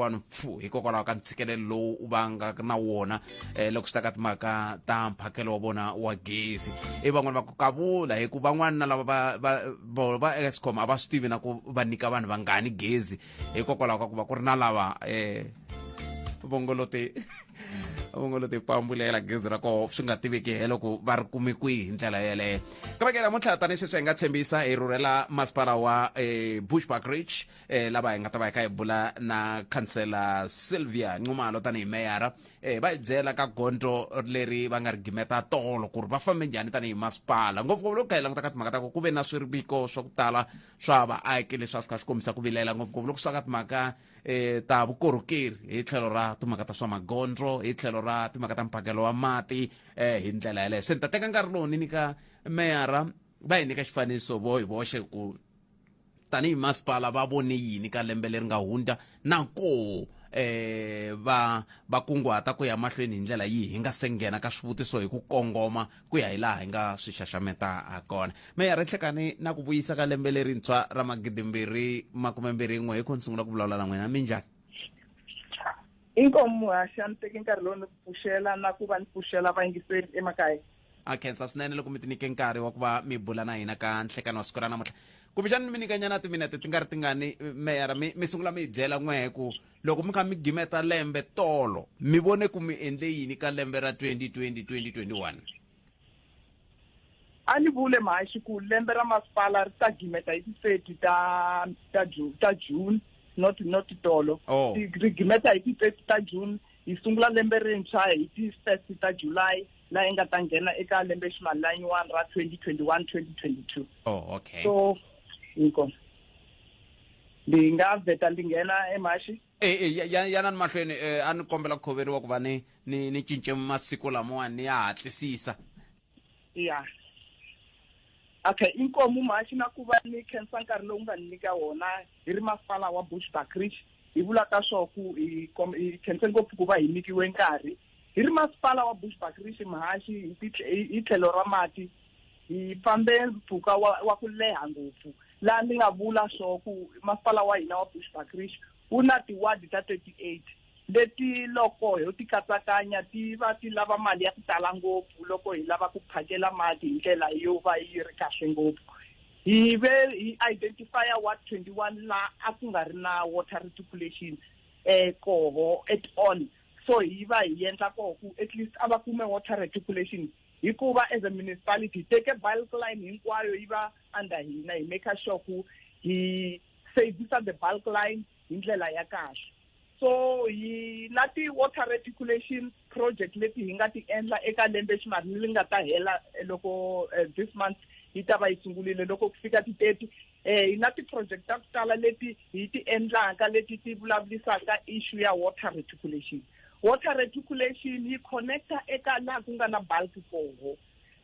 leriwani pfu hikokwalaho ka ntshikelelo lowu va nga na wona loko swi ta ka timhaka ta mphakelo wa vona wa gezi. I van'wani va ku kavula hi ku van'wani na lava va Eskom a va swi tivi na ku va nyika vanhu vangani gezi, hikokwalaho ka ku va ku ri na lava vongolote vongolote pambulela gezi ra koho swi nga tiveki helo ku va ri kume kwihi hi ndlela yeleyo. Kambe ke namuntlha, tanihi sweswi hi nga tshembisa, hi rhurhela masipala wa Bushbuckridge, lava hi nga ta va hi kha hi bula na khansela Sylvia Nxumalo tanihi meyara, va hi byela ka gondzo leri va nga ri gimeta tolo ku ri va fambe njhani tanihi masipala, ngopfungopfu loko kha hi languta ka timhaka ta ku ku ve na swiriviko swa ku tala swa vaaki leswi a swi kha swi kombisa ku vilela, ngopfungopfu loko swi ta ka timhaka ta vukorhokeri hi tlhelo ra timhaka ta swa magondzo, hi tlhelo ra timhaka ta mphakelo wa mati hi ndlela yeleyo. Se ni ta teka nkarhi lowu ni nyika meyara va hi nyika xifaniso vo hi voxe ku tanihi masipala va vone yini ka lembe leri nga hundza, na ko va kunguhata ku ya mahlweni hi ndlela yihi, hi nga se nghena ka swivutiso hi ku kongoma ku ya hi laha hi nga swi xaxameta ha kona. Meyara, nhlekani na ku vuyisa ka lembe lerintshwa ra 2021. Hi ku ni sungula ku vulavula na n'wina, minjhani? Inkomu muhaxi, a ni teki nkarhi lowu ni ku pfuxela na ku va ni pfuxela vayingiseri emakaya. A khensa swinene loko mi ti nyike nkarhi wa ku va mi bula na hina ka nhlekani wa siku ra namuntlha. Kumbexani mi nyikanyana timinete ti nga ri tingani, meyara, mi sungula mi hi byela n'wehe ku loko mi kha mi gimeta lembe tolo, mi vone ku mi endle yini ka lembe ra 2020 2021? A ni vule mhaxi ku lembe ra masipala ri ta gimeta hi ti-30 ta June, not tolo. Oh. Ri gimeta hi ti-30 ta June, hi sungula lembe rintshwa hi ti-1 ta July, laha yi nga ta nghena eka lembe ximali la yin'wana ra 2021 2022. Oh, okay. So inkomu, ndi nga vheta ndi nghena emhaxi. E yanani mahlweni. A ni kombela ku khoveriwa ku va ni cince masiku lamawani, ni ya hatlisisa. Ya, okay, inkomu mhaxi, na ku va ni khensa nkarhi lowu nga ni nyika wona. Hi ri masipala wa Bushbuckridge, hi vula ka swo ku hi khense ngopfu ku va hi nyikiwe nkarhi. Hi ri masipala wa Bushbuckridge, mhaxi, hi tlhelo ra mati hi fambe mpfhuka wa ku leha ngopfu, laha ni nga vula swo ku masipala wa hina wa Bushbuckridge wu na tiwadi ta 38 leti loko ho ti katsakanya ti va ti lava mali ya ku tala ngopfu loko hi lava ku phakela mati hi ndlela yo va yi ri kahle ngopfu. Hi ve hi identifya ward 21 la a ku nga ri na water reticulation koho at all, so hi va hi endla koho ku at least a va kume water reticulation, hikuva as a municipality hi teke bulk line hinkwayo yi va under hina, hi make sure ku hi savisa the bulk line hi ndlela ya kahle. So hi na ti-water reticulation project leti hi nga ti endla eka lembe ximali leri nga ta hela loko this month yi ta va yi sungurile loko ku fika ti-30. Hi na ti-project ta ku tala leti hi ti endlaka leti ti vulavurisaka issue ya water reticulation. Water reticulation yi connecta eka laha ku nga na bulk koho,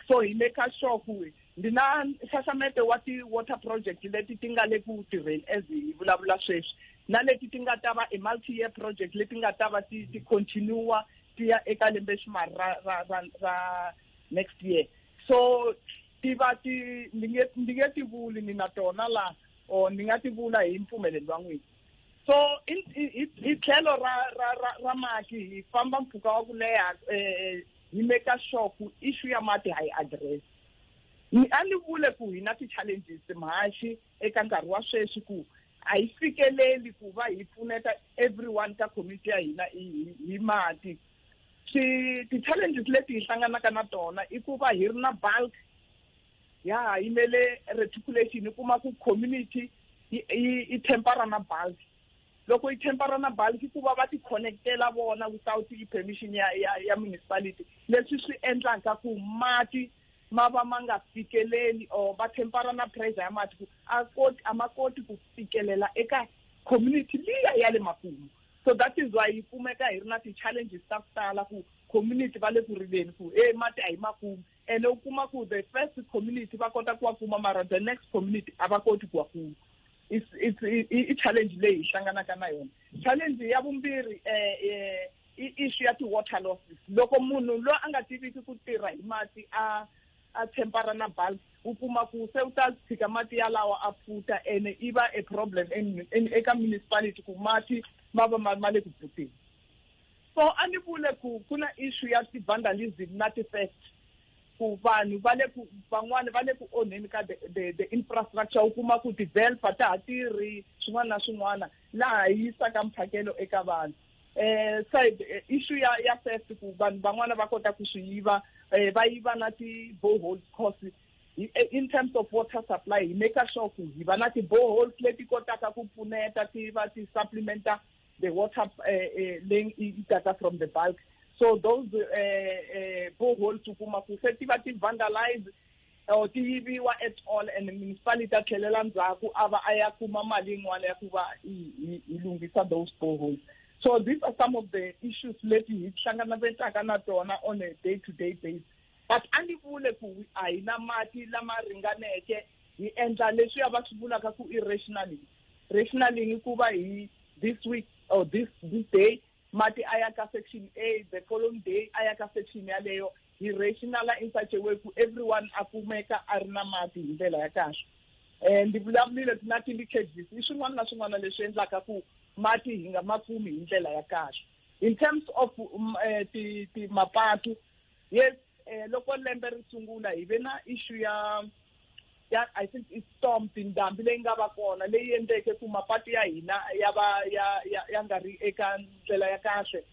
so hi make sure ku ndi na nxaxameto wa ti-water project leti ti nga le ku tirheni as hi vulavula sweswi, na leti ti nga ta va i multi-year project leti nga ta va ti continua ti ya eka lembe ximali ra next year. So ti va ti ndi nge ti vuli ni na tona la, or ni nga ti vula hi mpfumelelo wa n'wina. So hi tlhelo ra mati hi famba mpfhuka wa ku leha, hi make sure ku issue ya mati ha yi address. Ni a ni vule ku hi na ti-challenges mhaxi eka nkarhi wa sweswi, ku a hi fikeleli ku va hi pfuneta everyone ka community ya hina hi mati. Swi ti-challenges leti hi hlanganaka na tona i ku va hi ri na bulk ya ha yimele reticulation, i kuma ku community yi tempera na bulk. Loko yi tempera na bulk, ku va va ti connectela vona without i permission ya municipality, leswi swi endlaka ku mati ma va ma nga fikeleli, or va tempera na pressure ya mati ku a koti a ma koti ku fikelela eka community liya ya le makumu. So that is why yi kumeka hi ri na ti-challenges ta ku tala ku community va le ku rileni ku e mati a hi makumi, ene u kuma ku the first community va kota ku wa kuma, mara the next community a va koti ku wa kuma. It's i challenge leyi hi hlanganaka na yona. Challenge ya vumbirhi i issue ya ti-water losses. Loko munhu loyi a nga tiviki ku tirha hi mati a tempera na bulk, u kuma ku se u ta tshika mati yalawa a pfuta, ene i va a problem eka municipality ku mati. ma va ma le ku bvuteni. So a ni vule ku ku na issue ya ti-vandalism na ti-theft, ku vanhu va le ku van'wani va le ku onheni ka the infrastructure. U kuma ku ti-valve ta ha tirhi, swin'wana na swin'wana, laha hi yisaka mphakelo eka vanhu. Side issue ya theft, ku vanhu van'wana va kota ku swi yiva, va yiva na ti-boreholes, cause in terms of water supply hi make sure ku hi va na ti-boreholes leti kotaka ku pfuneta, ti va ti supplementa the water leyi yi taka from the bulk. So those boreholes, u kuma ku se ti va ti vandalize or ti yiviwa at all, and municipality a tlhelela ndzhaku a va a ya kuma mali yin'wana ya ku va hi lunghisa those boreholes. So these are some of the issues leti hi hlanganetaka na tona on a day to day basis. But a ni vule ku a hi na mati lama ringaneke. Hi endla leswiya va swi vulaka ku i rationaling. Rationaling ku va hi this week or this day mati a ya ka section A, the following day a ya ka section yaleyo. Hi rationala in such a way ku everyone a kumeka a ri na mati hi ndlela ya kahle. Ndzi vulavulile na ti-leakages, i swin'wana na swin'wana leswi endlaka ku mati hi nga ma kumi hi ndlela ya kahle. In terms of ti ti mapatu, yes, loko lembe ri sungula hi ve na issue ya I think i storm, tindhambi leyi nga va kona, leyi endleke ku mapatu ya hina ya va ya nga ri eka ndlela ya kahle.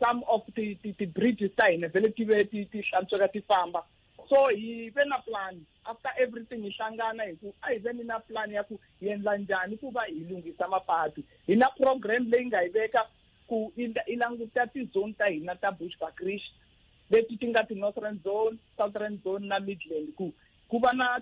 Some of ti bridges ta hina vhele ti ve ti hlantsweka ti famba. So hi ve na plan after everything, hi hlangana hi ku a hi veni na plan ya ku hi endla njhani ku va hi lunghisa mapatu. Hi na program leyi nga hi veka ku i languta ti-zone ta hina ta Bushbuckridge, leti ti nga ti-Northern Zone, Southern Zone na Midland, ku va na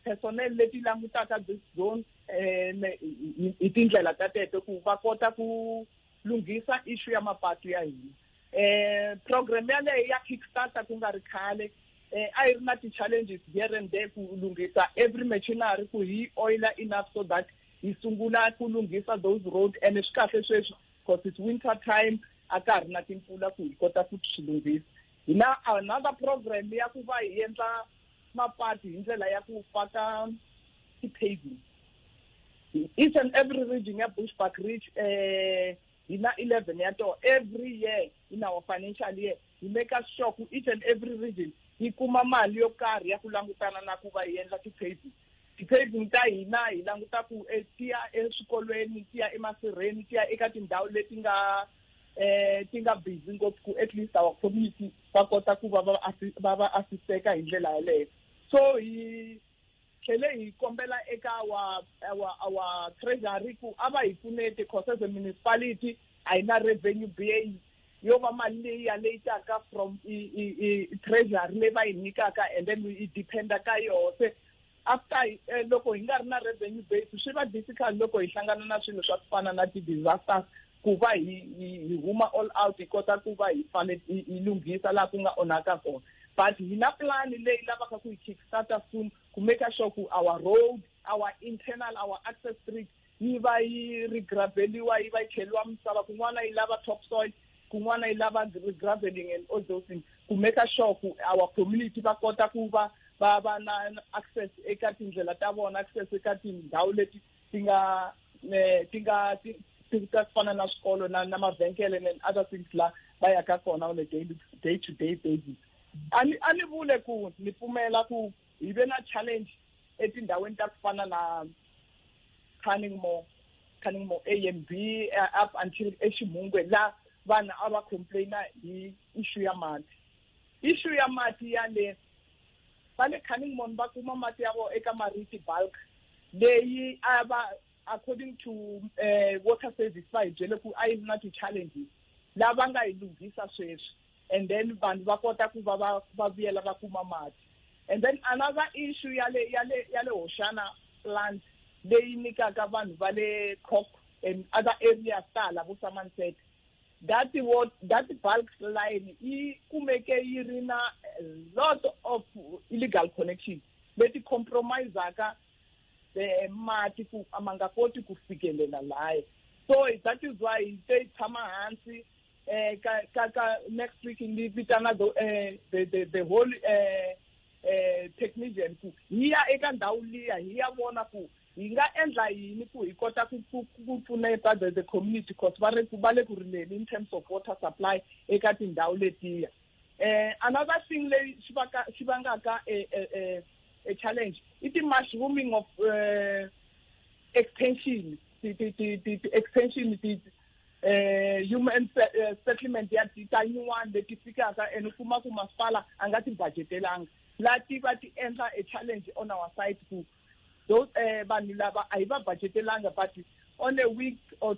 personnel leti langutaka this zone hi tindlela ta teto, ku va kota ku lunghisa issue ya mapatu ya hina. Program yaleyo ya kickstarter ku nga ri khale. A yi ri na ti-challenges here and there ku lunghisa every machinery, ku hi oila enough so that hi sungula ku lunghisa those road. And swi kahle sweswi because it's winter time, a ka ha ri na timpfula ku hi kota ku swi lunghisa. Hi na another program ya ku va hi endla mapatu hi ndlela ya ku faka ti-paving each and every region ya Bushbuckridge. Hi na 11 ya to. Every year in our financial year hi make sure ku each and every region yi kuma mali yo karhi ya ku langutana na ku va hi endla ti-paving. Ti-paving ta hina hi languta ku ti ya eswikolweni, ti ya emasirheni, ti ya eka tindhawu leti nga ti nga busy ngopfu, ku at least our community va kota ku va va assisteka hi ndlela yaleyo. So hi tlhele hi kombela eka our treasury ku a va hi pfuneti, cause as a municipality a hi na revenue base yo va mali leyi ya leyi taka from i treasury leyi va yi nyikaka, and then i dependa ka yoho. Se after loko hi nga ri na revenue base, swi va difficult loko hi hlangana na swilo swa ku fana na ti-disasters ku va hi huma all out, hi kota ku va hi fane hi lunghisa laha ku nga onhaka kona. But hi na plan leyi lavaka ku hi kickstarter soon ku make sure ku our road, our internal, our access street yi va yi regraveliwa, yi va yi cheliwa misava. Kun'wana yi lava top soil, kun'wana yi lava regraveling and all those things, ku make sure ku our community va kota ku va va va na access eka tindlela ta vona, access eka tindhawu leti ti nga ti ta fana na swikolo na mavhengele and other things la va yaka kona on a daily day to day basis. A ni vule ku ni pfumela ku hi ve na challenge etindhawini ta ku fana na Cunningmore A and B, up until eXimungwe, la vanhu a va complaina hi issue ya mati. Issue ya mati ya le va le Cunningmore, va kuma mati ya vona eka Mariti Bulk, leyi a va, according to water service, va hi byele ku a yi ri na ti-challenges lava nga yi lunghisa sweswi, and then vanhu va kota ku va vuyela va kuma mati. And then another issue ya le Hoxana plant, leyi nyikaka vanhu va le Coke and other areas ta hala vo Somerset, that what that bulk line yi kumeke yi ri na a lot of illegal connections leti compromisaka mati ku a ma nga koti ku fikelela laya. So that is why hi te tshama hansi ka next week ni vitana the whole technician ku hi ya eka ndhawu liya, hi ya vona ku Hi nga endla yini ku hi kota ku pfuneta the community, cause va ri va le ku rileni in terms of water supply eka tindhawu letiya. Another thing leyi xi vangaka a challenge i ti-mushrooming of extension, ti extension, ti human settlement ya ta nyuwani leti fikaka, and u kuma ku masipala a nga ti budgetelanga la ti va ti endla a challenge on our side, ku those vanhu lava a hi va budgetelanga, but on a week or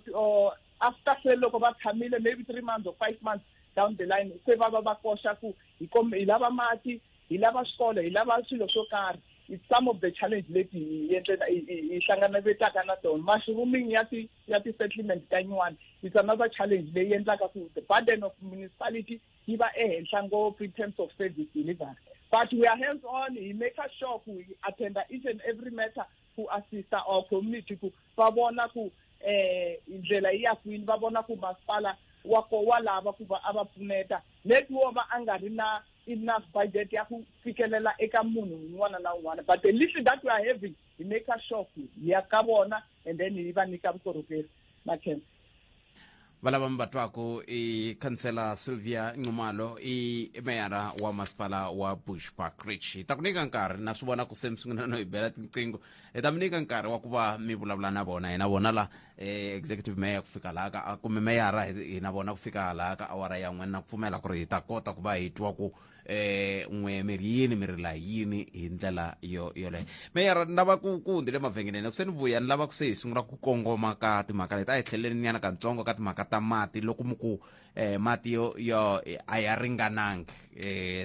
after se loko va tshamile maybe 3 months or 5 months down the line, se va va va koxa ku hi lava mati, hi lava swikolo, hi lava swilo swo karhi. It's some of the challenge leti hi endlela hi hlanganetaka na tona. Mushrooming ya ti settlement ta nyuwani, it's another challenge leyi endlaka ku the burden of municipality yi va ehenhla ngopfu in terms of service delivery. But we are hands on, hi make sure ku hi attenda each and every matter ku assista our community ku va vona ku ndlela yi ya kwini, va vona ku masipala wa ko wa lava ku va a va pfuneta, maybe wo va a nga ri na enough budget ya ku fikelela eka munhu un'wana na un'wana, but the little that we are having, hi make sure ku hi ya ka vona and then hi va nyika vukorhokeri. Makhensa. Valava mi va twaku i Khansela Sylvia Nxumalo, i meyara wa masipala wa Bushbuckridge. Hi ta ku nyika nkarhi, na swi vona ku se mi sungula no hi bela tinqingho. Hi ta mi nyika nkarhi wa ku va mi vulavula na vona. Hi na vona la executive mayor ku fika laha ka, kumbe meyara, hi na vona ku fika laha ka awara ya n'we, na ku pfumela ku ri hi ta kota ku va hi twa ku n'we mi ri yini, mi ri la yini hi ndlela yo yoleyo. Meyara, ni lava ku hundzile mavhengeleni, ku se ni vuya ni lava ku se hi sungula ku kongoma ka timhaka leti. A hi tlheleni nyana katsongo ka timhaka ta mati. Loko mi ku mati yo a ya ringanangi,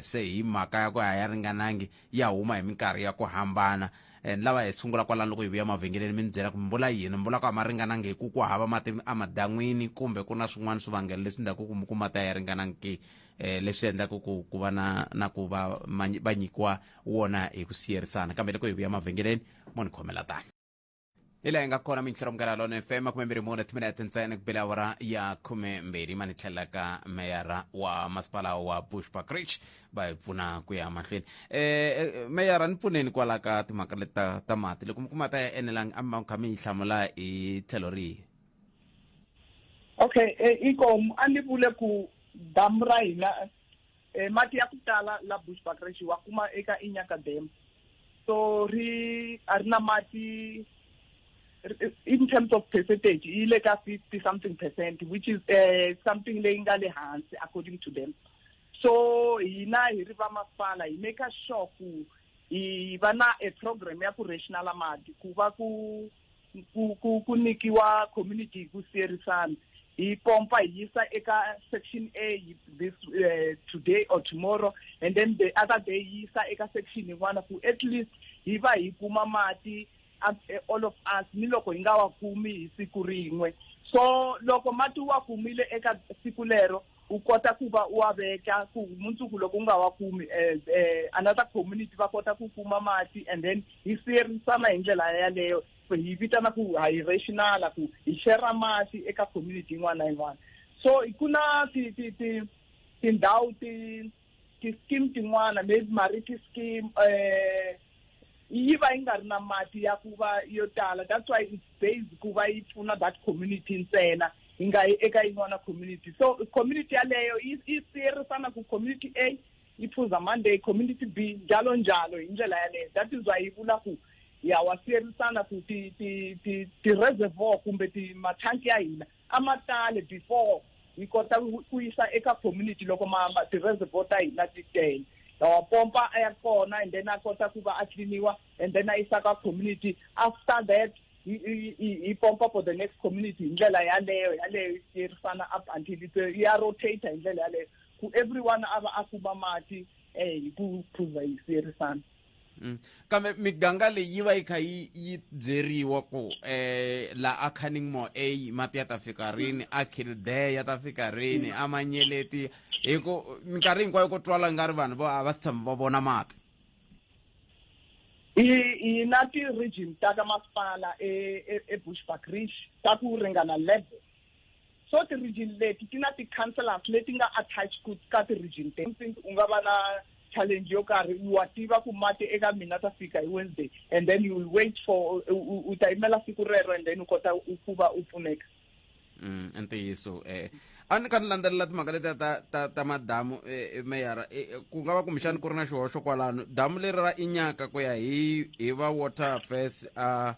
se hi mhaka ya ku a ya ringanangi, ya huma hi minkarhi ya ku hambana, ni lava hi sungula kwalano. Loko hi vuya mavhengeleni, mi ni byela ku mi vula yini. Mi vula ku a ma ringanangi hi ku ku hava mati emadan'wini, kumbe ku na swin'wana swivangelo leswi endlaku ku mi ku mati a ya ringanangi ke, leswi endlaku ku va na ku va va nyikiwa wona hi ku siyerisana? Kambe loko hi vuya mavhengeleni, mo ni khomela tani hi laha hi nga kona. Minxero Munghana Lona FM, 24 timinete ntsena ku bela awara ya 12. Ma ni tlhelela ka meyara wa masipala wa Bushbuckridge, va hi pfuna ku ya mahlweni. Meyara, ni pfuneni kwala ka timhaka leti ta mati. Loko mi kuma ta ya enelangi, a mi kha mi yi hlamula hi tlhelo rihi? Okay, inkomu. A ni vule ku damu ra hina, mati ya ku tala la Bushbuckridge wa kuma eka Inyaka Dam, so ri a ri na mati in terms of percentage yi le ka 50 something percent, which is something leyi nga le hansi according to them. So hina hi ri va masipala hi make sure ku hi va na a program ya ku rationala mati, ku va ku nyikiwa community hi ku siyerisana. Hi pompa hi yisa eka section A this today or tomorrow, and then the other day yisa eka section yin'wana, ku at least hi va hi kuma mati all of us, ni loko hi nga wa kumi hi siku rin'we. So loko mati wa kumile eka siku lero, u kota ku va u wa veka ku mundzuku loko u nga wa kumi, another community va kota ku kuma mati, and then hi siyerisana hi ndlela yaleyo. Hi vitana ku ha hi rationala, ku hi share mati eka community yin'wana na yin'wana. So ku na ti ti ti tindhawu, ti-scheme tin'wana, maybe Mariti scheme, yi va yi nga ri na mati ya ku va yo tala. That's why it's based ku va yi pfuna that community ntsena, yi nga yi eka yin'wana community. So community yaleyo yi siyerisana ku community A yi phuza Monday, community B njalo njalo, hi ndlela yaleyo. That is why yi vula ku ya wa siyerisana, ku ti ti ti ti-reservoir kumbe ti mathanki ya hina a ma tale before hi kota ku yisa eka community. Loko ma ti-reservoir ta hina ti tele, wa pompa a ya kona, and then a kota ku va a cleaniwa, and then a yisa ka community. After that hi pompa for the next community hi ndlela yaleyo, yi siyerisana up until ya rotate hi ndlela yaleyo, ku everyone a va a kuma mati hi ku phuza hi siyerisana. Kambe miganga leyi yi va yi kha yi byeriwa ku la a Cunningmore A mati ya ta fika rini, a Kildare ya ta fika rini, a Manyeleti, hi ku minkarhi hinkwayo ko twala nga ri vanhu vo a va si tshama va vona mati? Hi na ti-region ta ka masipala eBushbuckridge ta ku ringana 11. So ti-region leti ti na ti-councillors leti nga attached ku ka ti-region te. U nga va na challenge yo karhi, wa tiva ku mati eka mina ta fika hi Wednesday, and then you will wait for u ta yimela siku rero, and then u kota ku va u pfuneka. Ntiyiso a ni kha ni landzelela timhaka letiya ta madamu, meyara, ku nga va kumbexani ku ri na xihoxo kwalano. Damu leri ra Inyaka, ku ya hi va Water Affairs, a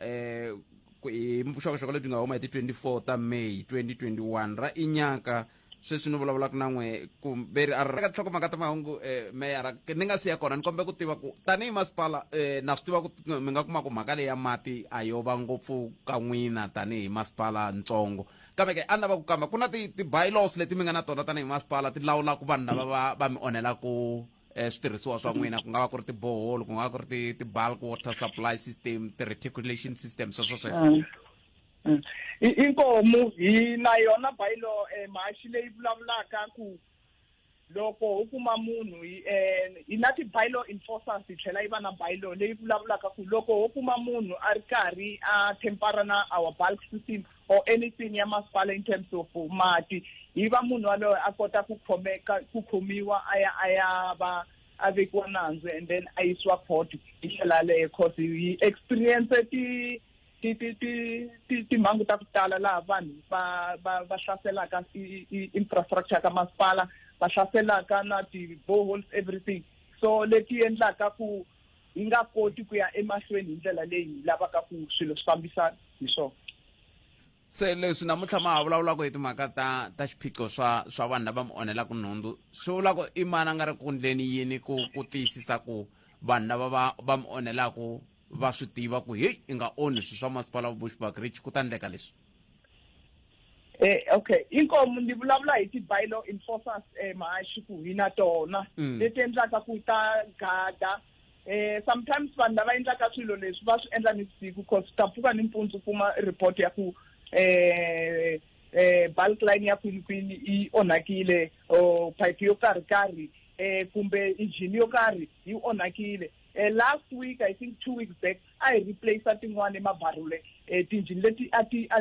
hi vuxokoxoko lebyi nga huma hi ti 24 ta May 2021, ra Inyaka sweswi ni vulavulaka na n'we kumbe ri a ri ka tinhlokomhaka ta mahungu. Meyara, ni nga siya kona, ni kombe ku tiva ku tanihi masipala, na swi tiva ku mi nga kuma ku mhaka leyi ya mati a yo va ngopfu ka n'wina tanihi masipala ntsongo, kambe ke a ni lava ku kamba ku na ti-bylaws leti mi nga na tona tanihi masipala ti lawulaka vanhu lava va mi onhelaku switirhisiwa swa n'wina, ku nga va ku ri ti-borehole, ku nga va ku ri ti-bulk water supply system, ti-reticulation system, sweswo sweswo. Inkomu, hi na yona bylaw, mhaxi, leyi vulavulaka ku loko u kuma munhu hi na ti-bylaw enforcers, hi tlhela yi va na bylaw leyi vulavulaka ku loko wo kuma munhu a ri karhi a tempera na our bulk system or anything ya masipala in terms of mati, hi va munhu waloye a kota ku khomeka, ku khomiwa, a ya va a vekiwa nandzu and then a yisiwa court hi ndlela yaleyo, cause hi experience ti ti ti ti ti timhangu ta ku tala laha vanhu va hlaselaka infrastructure ka masipala, va hlaselaka na ti-boreholes, everything, so leti endlaka ku hi nga koti ku ya emahlweni hi ndlela leyi hi lavaka ku swilo swi fambisa hi swona. Se leswi namuntlha ma ha vulavulaka hi timhaka ta xiphiqo swa vanhu lava mi onhelaka nhundzu, swi vula ku i mani a nga ri ku ndleni yini ku tiyisisa ku vanhu lava va mi onhelaku va swi tiva ku heyi, i nga onhi swilo swa masipala wa Bushbuckridge, ku ta endleka leswi? Okay, inkomu, ni vulavula hi ti-bylaw enforcers, mahaxi, ku hi na tona leti endlaka ku ta gada. Sometimes vanhu lava endlaka swilo leswi va swi endla ni siku, cause ta pfuka nimpundzu kuma report ya ku bulk line ya kwini kwini yi onhakile, or pipe yo karhi karhi, kumbe engine yo karhi yi onhakile. Last week, I think 2 weeks back, a hi replace tin'wani emabarule, tinjhini leti a ti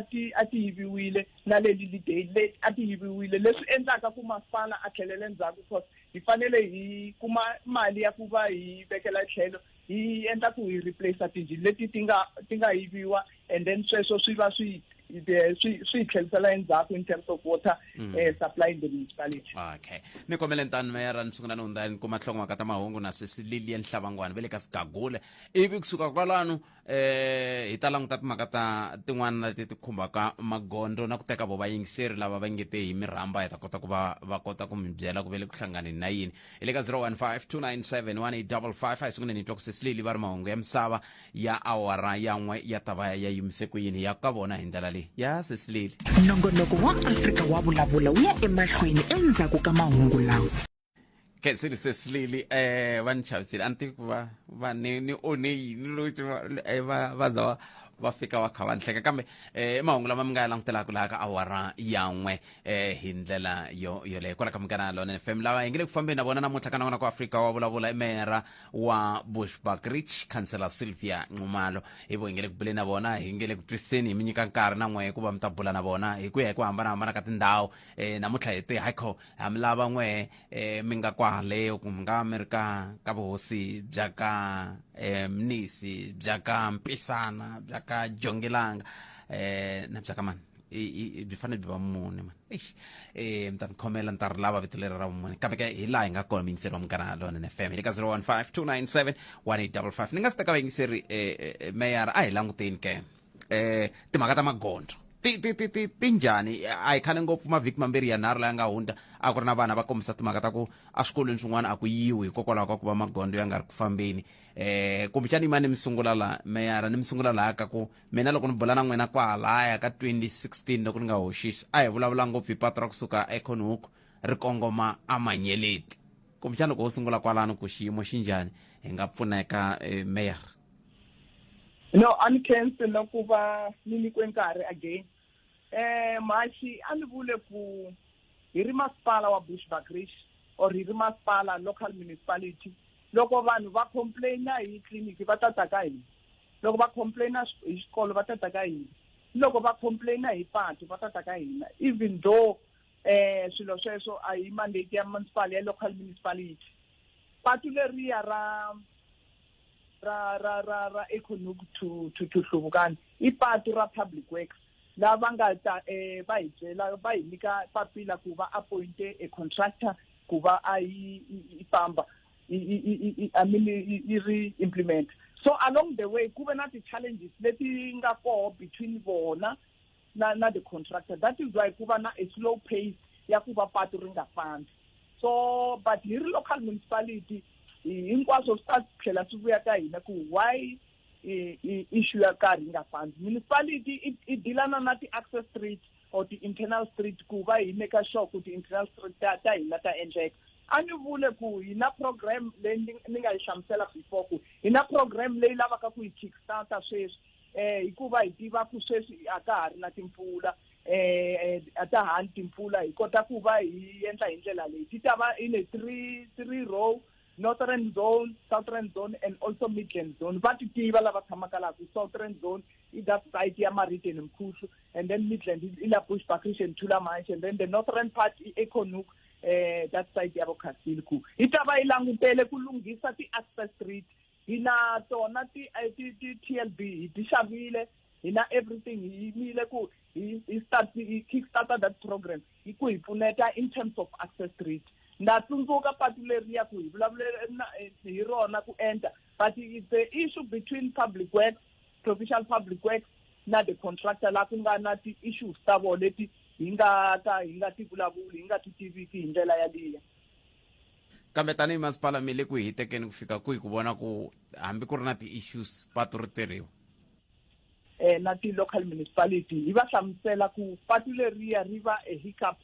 yiviwile na le Lilydale leti a ti yiviwile, leswi endlaka ku masipala a tlhelela endzhaku, cause hi fanele hi kuma mali ya ku va hi vekela tlhelo, hi endla ku hi replace tinjhini leti ti nga yiviwa, and then sweswo swi va swi hi tlhelisela endzhaku in terms of water supply in the municipality. Okay, ni kombele ntani, meyara, ni sungula ni hundza ni kuma nhlokomhaka ta mahungu na sesi Lilian Hlavangwani va le ka Sigagule, ivi kusuka kwalano hi ta languta timhaka ta tin'wana leti ti khumbaka magondzo na ku teka vo vayingiseri lava va nge te hi mirhamba, hi ta kota ku va va kota ku mi byela ku ve le ku hlanganeni na yini. Hi le ka 015 297 1855. A hi sunguleni hi twa ku sesi Lili va ri mahungu ya misava ya awara ya n'we ya ta va ya yimise ku yini ya ka vona hi ndlela leyi ya sesi Lili. Nongonoko wa Afrika wa Vulavula wu ya emahlweni endzhaku ka mahungu lawa. Khensile sesilili, va ni chavisile, a ni tivi ku va ni one yini loyi va za va fika va kha va ni hleka, kambe i mahungu lama mi nga ya langutelaka laha ka awara ya n'we hi ndlela yo yoleyo kwala ka Munghana Lonene FM. Lava hi nge le ku fambeni na vona namuntlha ka nongonoko wa Afrika wa Vulavula i meyara wa Bushbuckridge, Councillor Sylvia Nxumalo. Hi vo hi nge le ku buleni na vona, hi nge le ku twisiseni, hi mi nyika nkarhi na n'we ku va mi ta bula na vona hi ku ya hi ku hambanahambana ka tindhawu. Namuntlha hi te haikho ha mi lava n'we mi nga kwale, ku mi nga mi ri ka vuhosi bya ka Mnisi, bya ka Mpisana, bya ka Jongilanga, na bya ka mani, byi fanele byi va mune mani. Eish, mi ta ni khomela, ni ta ri lava vito leri ra vumune, kambe ke hi laha hi nga kona. Muyingiseri wa Munghana Lonene FM, hi le ka 015 297 1855. Ni nga si teka vayingiseri, meyara, a hi languteni ke timhaka ta magondzo ti njhani. A hi khale ngopfu, mavhiki mambirhi ya nharhu laya nga hundza, a ku ri na vana va kombisa timhaka ta ku eswikolweni swin'wana a ku yiwi hikokwalaho ka ku va magondzo ya nga ri ku fambeni. Kumbexani yimani mi sungula la, meyara, ni mi sungula laha ka ku mina loko ni bula na n'wina kwalaya ka 2016, loko ni nga hoxisi, a hi vulavula ngopfu hi patu ra kusuka eConhoek ri kongoma aManyeleti. Kumbexani loko wo sungula kwalano ku xiyimo xi njhani, hi nga pfuneka, meyara. No, a ni khensi na ku va ni nyikiwe nkarhi again. Mhaxi, a ni vule ku hi ri masipala wa Bushbuckridge or hi ri masipala, local municipality, loko vanhu va complaina hi tliliniki va tata ka hina, loko va complaina hi xikolo va tata ka hina, loko va complaina hi patu va tata ka hina, even though swilo sweswo a hi mandate ya municipal, ya local municipality. Patu leriya ra ra ra ra ra Econook to to to Hluvukani i patu ra public works lava nga ta eh, va hi byela va hi nyika papila ku va appointe a contractor ku va a yi yi famba I mean yi ri implement. So along the way ku ve na ti-challenges leti nga koho between vona na na the contractor. That is why ku va na a slow pace ya ku va patu ri nga fambi. So but hi ri local municipality, hinkwaswo swi ta tlhela swi vuya ka hina ku why issue ya karhi yi nga fambi. Municipality i dealana na ti-access street or ti-internal street ku va hi make sure ku ti-internal street ta hina ta endleka. A ni vule ku hi na program leyi ni nga yi hlamusela before, ku hi na program leyi lavaka ku yi kickstarter sweswi, hikuva hi tiva ku sweswi a ka ha ri na timpfula, a ta ha ni timpfula, hi kota ku va hi endla hi ndlela leyi. Ti ta va in a three row: northern zone, southern zone and also Midland zone. Va ti tiva lava tshamaka laha ku southern zone i that side ya Marite ni Mkhuhlu, and then Midland i la Bushbuckridge and Thulamahashe, and then the northern part i Econook, that side ya vo Castile. Ku yi ta va yi langutele ku lunghisa ti-access street. Hi na tona ti TLB, hi ti xavile, hi na everything. Hi yimile ku hi start hi kickstarter that program hi ku hi pfuneta in terms of access street. Na tsundzuka patu leriya ku hi vulavule hi rona ku enta, but it's the issue between public works, provincial public works na the contractor, la ku nga na ti-issues ta vona leti hi nga ka hi nga ti vulavuli, hi nga ti tiviki hi ndlela yaliya. Kambe tanihi masipala mi le ku hitekeni ku fika kwihi ku vona ku hambi ku ri na ti-issues patu ri tirhiwa? Na ti-local municipality hi va hlamusela ku patu leriya ri va a hiccup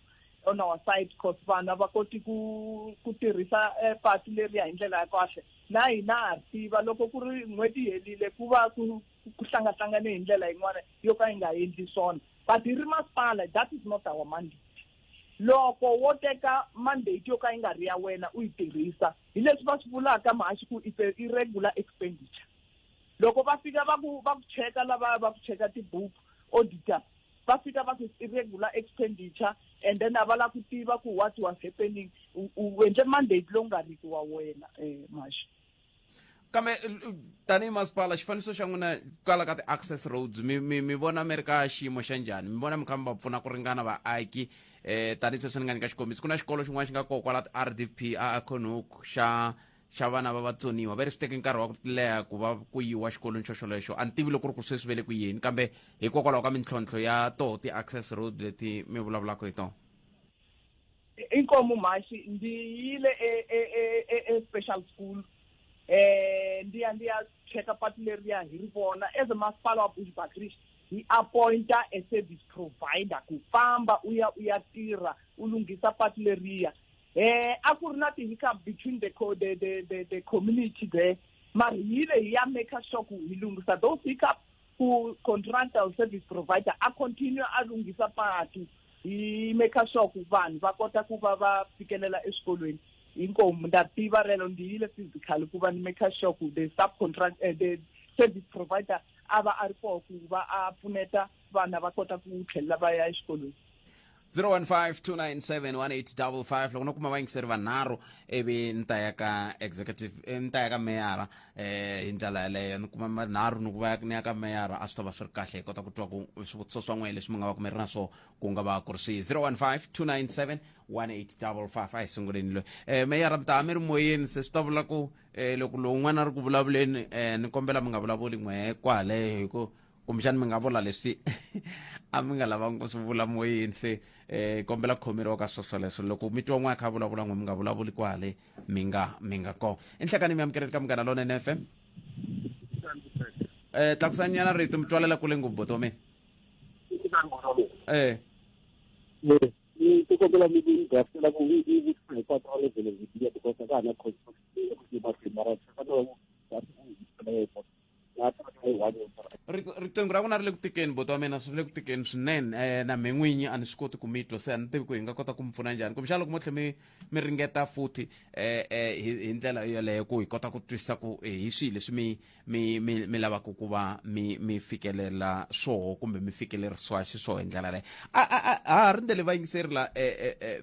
on our side, cause vanhu a va koti ku tirhisa patu leriya hi ndlela ya kahle. Na hina ha tiva loko ku ri n'hweti yi helile ku va ku hlangahlangane hi ndlela yin'wana yo ka yi nga endli swona. But hi ri masipala, that is not our mandate. Loko wo teka mandate yo ka yi nga ri ya wena u yi tirhisa, hi leswi va swi vulaka mhaxi ku it's a irregular expenditure. Loko va fika va ku cheka, lava va ku cheka tibuku, auditor, va fika va ku irregular expenditure, and then a va lava ku tiva ku what was happening. U endle mandate lowu nga riki wa wena, mhaxi. Kambe tanihi masipala, xifaniso xa n'wina kwala ka ti-access roads, mi vona mi ri ka xiyimo xa njhani? Mi vona mi kha mi va pfuna ku ringana vaaki? Tanihi sweswi ni nga nyika xikombiso, ku na xikolo xin'wana xi nga kona kwala ti-RDP a Acornhoek xa vana va vatsoniwa. Va ri swi teke nkarhi wa ku leha ku va ku yiwa xikolweni xo xolexo. A ni tivi loko ku ri ku sweswi ve le ku yeni, kambe hikokwalaho ka mintlhontlho ya toho ti-access road leti mi vulavulaka hi tona. Inkomu mhaxi. Ndzi yile e special school, ndiya cheka patu leriya hi ri vona. As a masipala wa Bushbuckridge, hi appointa a service provider ku famba u ya tirha u lunghisa patu leriya. A ku ri na ti-hiccup between the community there, mara hi yile hi ya make sure ku hi lunghisa those hiccup, ku contractor or service provider a continue a lunghisa patu, hi make sure ku vanhu va kota ku va va fikelela eswikolweni. Inkomu, nda tiva relo. Ndi yile physically ku va ni make sure ku the subcontract, the service provider a va a ri koho ku va a pfuneta vana va kota ku tlhelela va ya exikolweni. 015 297 1855. Loko no kuma vayingiseri vanharhu, ivi ni ta ya ka executive, ni ta ya ka meyara hi ndlela yaleyo. Ni kuma manharhu ni ku va ni ya ka meyara, a swi ta va swi ri kahle, hi kota ku twa ku swivutiso swa n'wehe leswi mi nga va ku mi ri na swo ku nga va ku ri swihi. 015 297 1855. A hi sunguleni loyi. Meyara, mi ta mi ri moyeni, se swi ta vula ku loko lowun'wana a ri ku vulavuleni, ni kombela mi nga vulavuli n'wehe kwale, hi ku kumbexani mi nga vula leswi a mi nga lavangi ku swi vula moyeni. Se kombela ku khomeriwa ka swo swoleswo. Loko mi twa n'wana kha a vulavula, n'we mi nga vulavuli kwale mi nga kona. Enhlekani, mi amukeleni ka Munghana Lonene FM. Tlakusani nyana rito, mi twalela kule ngopfu, boto wa mina. Ni kombela mi ni gasela ku i vutisa hi patu ra le Belvedere, because a ka ha na construction ku mahlweni, mara fanele va Riqingho ra n'wina ri le ku tikeni, buti wa mina, swi le ku tikeni swinene. Na me n'winyi a ni swi koti ku mi twa, se a ni tivi ku hi nga kota ku mi pfuna njhani. Kumbexana loko mo tlhe mi ringeta futhi hi ndlela yoleyo ku hi kota ku twisisa ku hi swihi leswi mi lavaka ku va mi fikelela swoho kumbe mi fikelerisiwa xiswoho hi ndlela leyo. A ha rindzele vayingiseri la.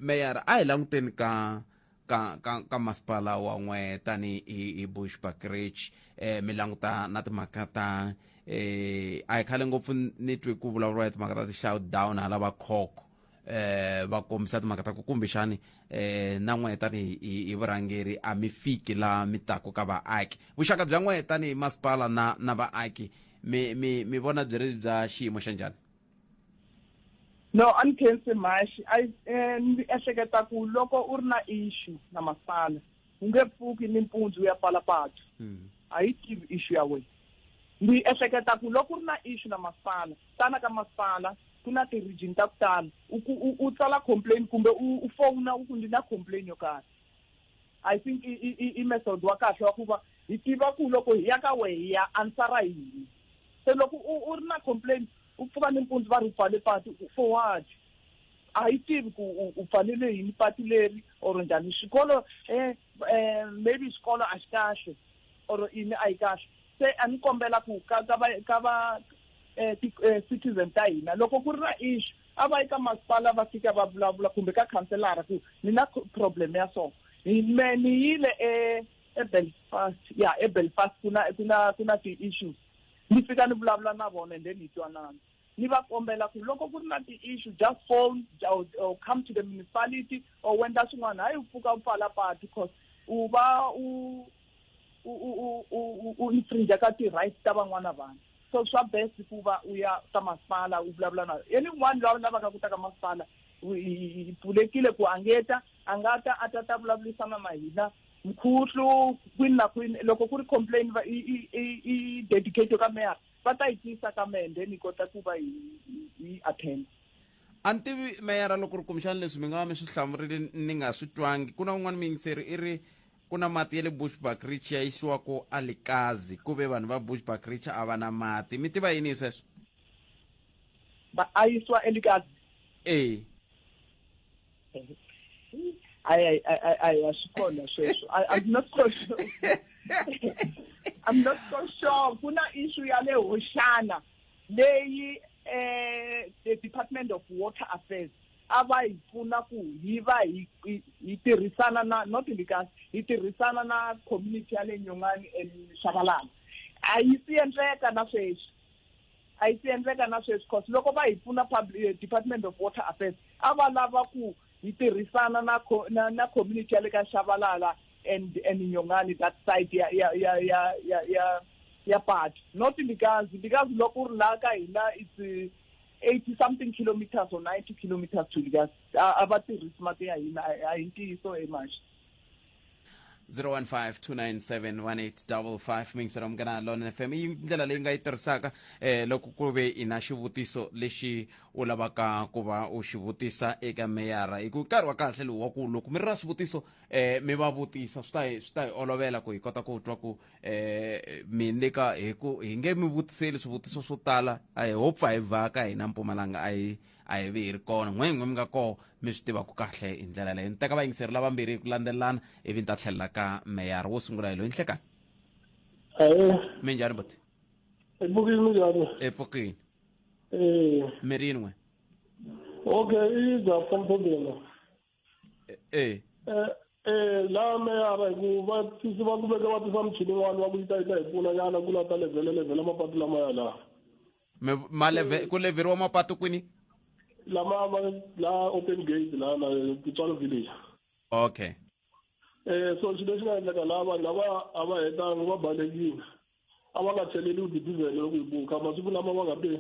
Meyara, a hi languteni ka ka ka ka masipala wa n'we tani hi hi Bushbuckridge mi languta na timhaka ta a hi khale ngopfu ni twi ku vulavuriwa hi timhaka ta ti-shutdown hala va khokho va kombisa timhaka ta ku kumbexani na n'we tani hi hi vurhangeri a mi fiki la mi taku ka vaaki. Vuxaka bya n'we tani hi masipala na na vaaki mi mi mi vona byi ri bya xiyimo xa njhani? No, a ni khensi mhaxi. A ni ehleketa ku loko u ri na issue na masipala u nge pfuki nimpundzu u ya pfala patu. A yi tivi issue ya wena. Ni ehleketa ku loko u ri na issue na masipala, tana ka masipala, ku na ti-region ta ku tala, u ku u u tsala complain kumbe u u fowuna u ku ndzi na complain yo karhi. I think i i i method wa kahle wa ku va hi tiva ku loko hi ya ka wehe hi ya answer-a yini. Se loko u u ri na complain u pfuka nimpundzu va ri u pfale patu for what? A hi tivi ku u u pfalele yini patu leri or njhani. Xikolo maybe xikolo a xi kahle or yini a yi kahle. Se a ni kombela ku ka ka va ka va ti-citizen ta hina loko ku ri na issue a va yi ka masipala va fika va vulavula kumbe ka khanselara ku ni na problem ya so. Hi me ni yile e eBelfast, ya eBelfast ku na ku na ku na ti-issues, ni fika ni vulavula na vona and then hi twanana. Ni va kombela ku loko ku ri na ti-issue just phone or come to the municipality or wenda swin'wana, hayi u pfuka u pfala patu cause u va u u u u u infringe ka ti-rights ta van'wana vanhu. So swa best ku va u ya ka masipala u vulavula na anyone loyi a lavaka ku ta ka masipala, hi pfulekile ku angeta a nga ta a ta ta vulavurisana na hina mkhuhlu kwini na kwini. Loko ku ri complain va i i i dedicate ka mayor, va ta yi tisa ka mehe, then hi kota ku va hi hi attend. A ni tivi meyara loko ri kumbexana leswi mi nga va mi swi hlamurile ni nga swi twangi. Ku na un'wana muyingiseri i ri ku na mati ya le Bushbuckridge ya yisiwaku a Likazi, ku ve vanhu va Bushbuckridge a va na mati. Mi tiva yini hi sweswo? Va a yisiwa eLikazi? E. Ai ai ai, a swi kona sweswo. I'm not so sure, I'm not so sure. Ku na issue ya le Hoxana leyi the Department of Water Affairs a va hi pfuna ku hi va hi hi tirhisana na not Likazi, hi tirhisana na community ya le Nyongani and Shabalala. A yi si endleka na sweswi, a yi si endleka na sweswi, cause loko va hi pfuna Department of Water Affairs a va lava ku hi tirhisana na na, na community ya le ka Shabalala and Nyongani, that side ya ya ya ya ya ya ya patu, not Likazi. Likazi loko u ri laha ka hina it's 80 something kilometers or 90 kilometers to Likazi. A va tirhisi mati ya hina, a hi ntiyiso emaxi. 015 297 1855 mingisero Munghana Lona FM i ndlela leyi nga yi tirhisaka loko ku ve i na xivutiso lexi u lavaka ku va u xi vutisa eka meyara, hi ku nkarhi wa kahle lowu wa ku loko mi ri na swivutiso mi va vutisa, swi ta hi swi ta hi olovela ku hi kota ku twa ku mi nyika hi ku hi nge mi vutiseli swivutiso swo tala. A hi ho pfa hi vhaka hina Mpumalanga, a hi vi hi ri kona n'we n'we mi nga koho mi swi tivaka kahle hi ndlela leyi. Ni teka vayingiseri lavambirhi hi ku landzelelana ivi ni ta tlhelela ka meyara. Wo sungula hi loyi. Nhlekani. Ahee. Minjhani buti? Hi pfukile, minjhani? E pfukini. Eh. Mi ri yini n'we? Okay, i Dr. Mthombeni. E. La meyara hi ku va tisi va ku veka va tisa muchini wun'wana wa ku yi ta yi ta hi pfuna nyana ku la ta levhele levhela mapatu lamaya laha. Mi ma leve ku levheriwa mapatu kwini? Lama ma la Open Gate la na Titswalo Village. Okay. So xilo lexi nga endleka laha, vanhu lava a va hetanga va balekile, a va nga cheleliwi ti-diesel loko hi buka masiku lama va nga te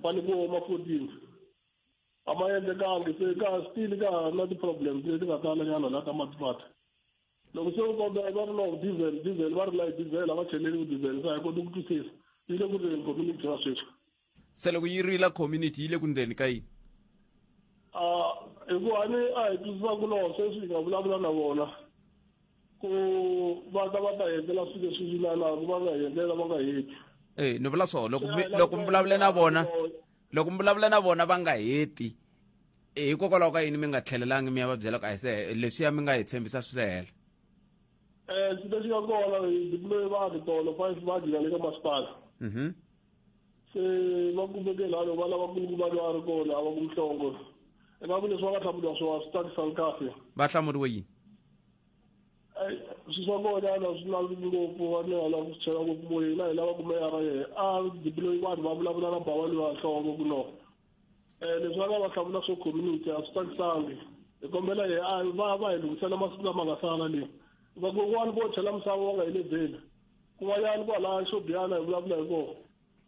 va nyikiwa ma 14 a ma endlekangi. Se ka still ka ha na ti-problems leti nga tala nyana la ka matipati. Loko se u kombela va ri no diesel, diesel va ri la diesel a va cheleliwi diesel, se a hi koti ku twisisa yi le ku rileni community ya sweswi. Se loko yi rila community yi le ku ndzeni ka yini? A hikuva ni a hi twisisa ku no sweswi hi nga vulavula na vona ku va ta va ta endlela swilo leswi swi lalaka, va nga hi endlela va nga heti. E ni vula swo loko mi loko mi vulavule na vona, loko mi vulavula na vona va nga heti, hikokwalaho ka yini mi nga tlhelelangi mi ya va byela ku a hi se leswiya mi nga hi tshembisa swi se hela? Xilo lexi nga kona, hi deploye vanhu tolo 5 va jika le ka masipala. Se va kumeke laha loko va lava ku va loyi a ri kona a va ku mhlongo ingaku leswi va nga hlamuriwa swona swi tsakisani kahle. Va hlamuriwe yini? Swi swa kona swi lavi ngopfu va ni lava ku swi chela ngopfu moyeni na hi lava ku meyara yehe a diployi vanhu va vulavula na bawa loyi wa nhloko ku no leswi va nga va hlamula swo community a swi tsakisangi. Hi kombela yehe a va va hi lunghisela masiku lama nga sala leyi vakokwani vo chela misava va nga helevheli kun'wanyani kwalaya xo biyana hi vulavula hi kona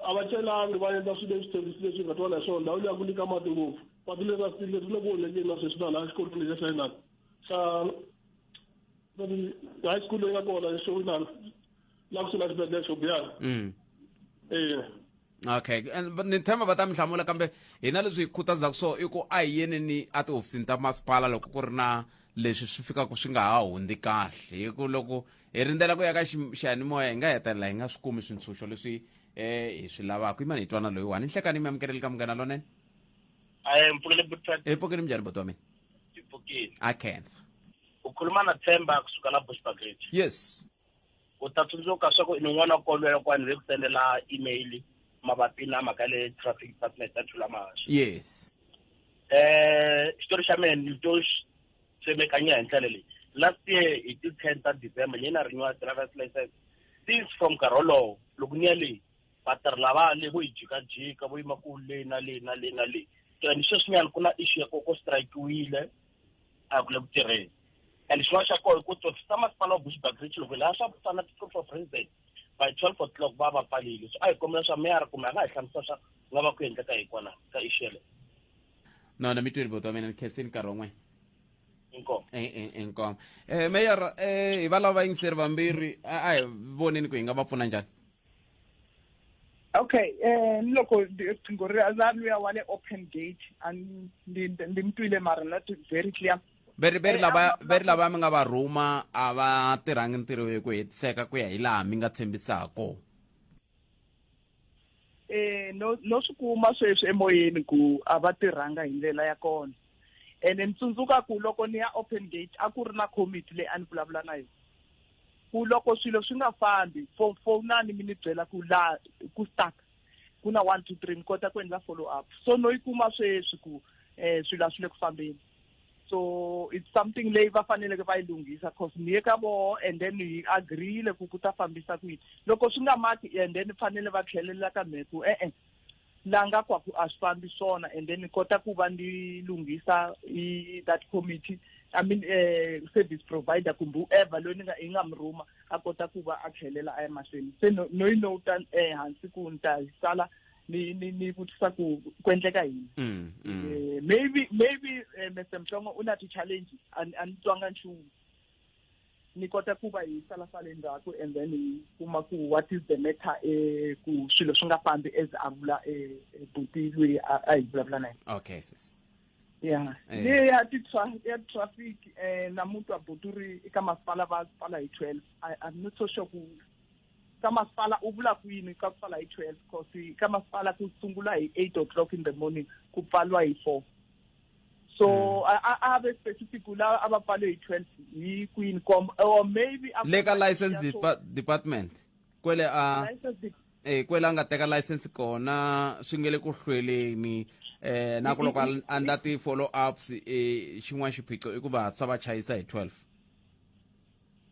a va celangi va endla swilo leswi tshembisi leswi nga twala hi swona. Ndhawu liya ku nyika mati ngopfu, patu leri leri le ku onhekeni na sweswi na laha xikolweni lexa xa inani xa high school leyi nga kona xo inani la kusuhi na xibedhlele xo biyana. Eya. Okay, ni tshemba va ta mi hlamula, kambe hina leswi hi khutazaka so i ku a hi yeni ni a tihofisini ta masipala loko ku ri na leswi swi fikaka swi nga ha hundzi kahle, hi ku loko hi rindzela ku ya ka xiyanimoya hi nga hetelela hi nga swi kumi swintshunxo leswi hi swi lavaka. Yimani hi twana loyiwani. Nhlekani, mi amukeleli ka Munghana Lonene. Ayi, mpfukile butati. Hi pfukile, minjhani buti wa mina? Hi pfukile. A khensa. U khuluma na Themba kusuka la Bushbuckridge. Yes. U ta tsundzuka swa ku ni n'wana wa kolwela kwani ve ku sendela email mabapi na mhaka le traffic department ya Thulamahashe. Yes. Xitori xa mina ni to tsemekanya hi ndlela leyi. Last year hi ti 10 ta December ni na renew driver's license. Since from nkarhi wolowo loko ni ya le vatirhi lava le vo hi jikajika vo yima ku le na le na le na le, and sweswinyana ku na issue ya ku strike-wile a ku le ku tirheni. And xin'wana xa kona i ku tihofisi ta masipala wa Bushbuckridge loko hi lava swa fana proof of residence by 12 o'clock va va pfalile. So a hi kombela swa meyara kumbe a nga hi hlamusela swa ku nga va ku endleka hi kona ka issue yeleyo. No, na mi tweli buti wa mina, ni khensini nkarhi wun'we. Inkomu. Inkomu. Meyara, hi va lava vayingiseri vambirhi, a hi voneni ku hi nga va pfuna njhani. Okay, ni loko riqingho ri ra luya wa le open gate a ndi mi twile mara not very clear. Veri lava veri lava mi nga va rhuma a va tirhangi ntirho hi ku hetiseka ku ya hi laha mi nga tshembisaka. No swi kuma sweswi emoyeni ku a va tirhanga hi ndlela ya kona. Ene ni tsundzuka ku loko ni ya open gate a ku ri na committee leyi a ni vulavula na yona. Ku loko swilo swi nga fambi, fonani mi ni byela ku la ku stuck ku na 1 2 3, ni kota ku endla follow up. So no yi kuma sweswi ku swilo a swi le ku fambeni. So it's something leyi va faneleke va yi lunghisa, cause ni ye ka voho and then hi agreeile ku ku ta fambisa ku yini. Loko swi nga maki and then fanele va tlhelela ka mehe ku e-e la nga kwa ku a swi fambi swona, and then ni kota ku va ni lunghisa i that committee, I mean service provider kumbe whoever loyi ni nga hi nga mi rhuma a kota ku va a tlhelela a ya mahlweni. Se no yi nota hansi ku ni ta sala ni vutisa ku ku endleka yini. Maybe Mr Mhlongo u na ti-challenges, a ni twanga nchumu. Ni kota ku va hi sala sale ndzhaku and then hi kuma ku what is the matter, ku swilo swi nga fambi as a vula buti loyi a hi vulavula na yena. Okay sis. Yeah. Le ya ti ya traffic, namuntlha buti ri eka masipala va pfala hi 12. I'm not so sure ku ka masipala u vula ku yini ka ku pfala hi 12, cause ka masipala ku sungula hi 8 o'clock in the morning ku pfaliwa hi 4. So a ve specific la a va pfale hi 12 hi kwini kom, or maybe le ka license department kwele a kwele a nga teka license kona swi nge le ku hlweleni, na ku loko a endla ti follow ups, xin'wana xiphiqo i ku va hatlisa va chayisa hi 12.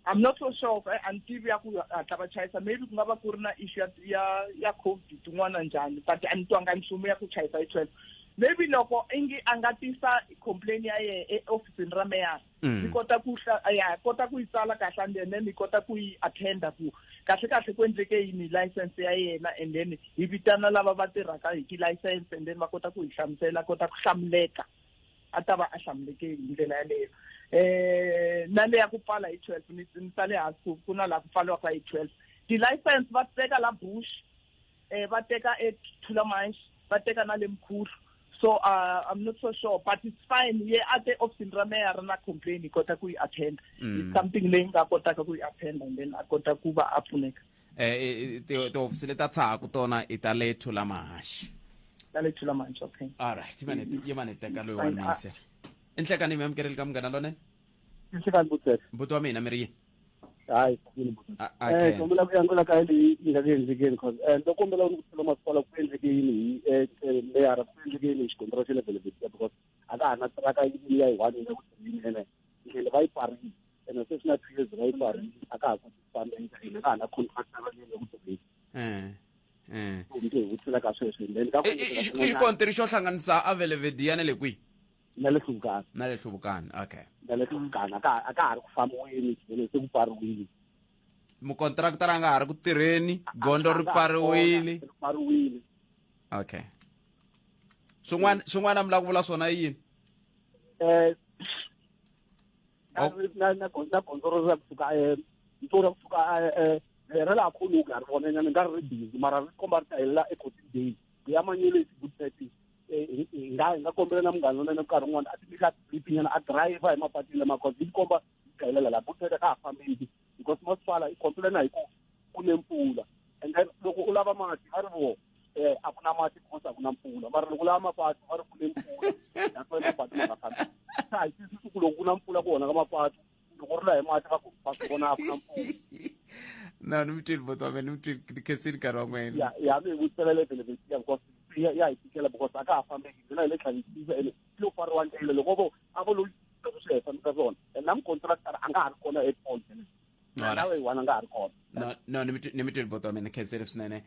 I'm not so sure, a ni tivi ya ku hatla va chayisa, maybe ku nga va ku ri na issue ya COVID tin'wana njhani, but a ni twanga nchumu ya ku chayisa hi 12. Maybe loko ingi a nga tisa complaint ya yehe eofisini ra meyara, ni kota ku ya kota ku yi tsala kahle and then ni kota ku yi attenda ku kahle kahle ku endleke yini license ya yena, and then hi vitana lava va tirhaka hi ti-license and then va kota ku hi hlamusela, kota ku hlamuleka, a ta va a hlamuleke hi ndlela yaleyo. Na le ya ku pfala hi 12, ni tsale hansi ku na laha ku pfaliwaka hi 12. Ti-license va teka la Bush, va teka eThulamahashe, va teka na le Mkhuhlu. So I'm not so sure, but it's fine. Ye a te ofisini ra meyara na complain hi kota ku yi attend. It's something leyi nga kotaka ku yi attend and then a kota ku va a pfuneka. Tihofisi leti ta tshahaku tona i ta le Thulamahashe. Ta le Thulamahashe, okay. All right, yimani teka loyi wa muyingiseri. I nhlekani, mi amukeleli ka Munghana Lonene. Nhlekani butete. Mbuti wa mina, mi ri yini? Hayi, kombela ku yandzela ka leyi yi nga ku endlekeni, cause ndo kombela ku vutisa masipala ku endleke yini hi meyara, ku endleke yini hi xikontiro xa le Belvedere, because a ka ha na tiraka ya yi one yi nga ku tirheni, ene ndlela va yi pfarile ene se. swi na 2 years va yi pfarile, a ka ha koti ku fambeka, ene ka ha na contractor leyi ku tirheni. Mi hi vutisela ka sweswo, and then ka I xikontiri xo hlanganisa avelevediya na le kwihi? Na le Hluvukani. Na le Hluvukani, okay. Na le Hluvukani, a ka ha ri ku fambiweni, xivele se ku pfariwile. Mukontraktara a nga ha ri ku tirheni, gondzo ri pfariwile. Ri pfariwile. Okay, swin'wana mi lava ku vula swona yini? Na gondzo ro ra kusuka nto ra kusuka ra laha khuluka ri vona nyana nga ri busy, mara ri komba ri ta helela e-14 days ya manyelo is good setting. Hi nga kombela na munghana lonene nkarhi wun'wana a ti nyika trip nyana, a driver hi mapatwini lama, cause yi komba yi ta helela laha good ka ha fambeki, because masipala yi complaina hi ku ku ne mpfula, and then loko u lava mati va ri vo a ku na mati because a ku na mpfula, mara loko u lava mapatu va ri ku ne mpfula, that's why mapatu ma nga fambi. Sa hi twisisi ku loko ku na mpfula ku onhaka mapatu, loko ri la hi mati va ku va swi vona a ku na mpfula. No, ni mi twile, buti wa mina, ni mi twile. Ni khensile nkarhi wa n'wina. Ya mi vutisela le Velevetia, because ya hi tikela, because a ka ha fambeki, ndlela hi le tlhavisisa ene yi lo pfariwa ndlela loko vo a vo lo swi hi fambisa swona, and na mucontractor a nga ha ri kona at all, nawe yi one a nga ha ri kona. No, ni mi twile, buti wa mina, khensile swinene.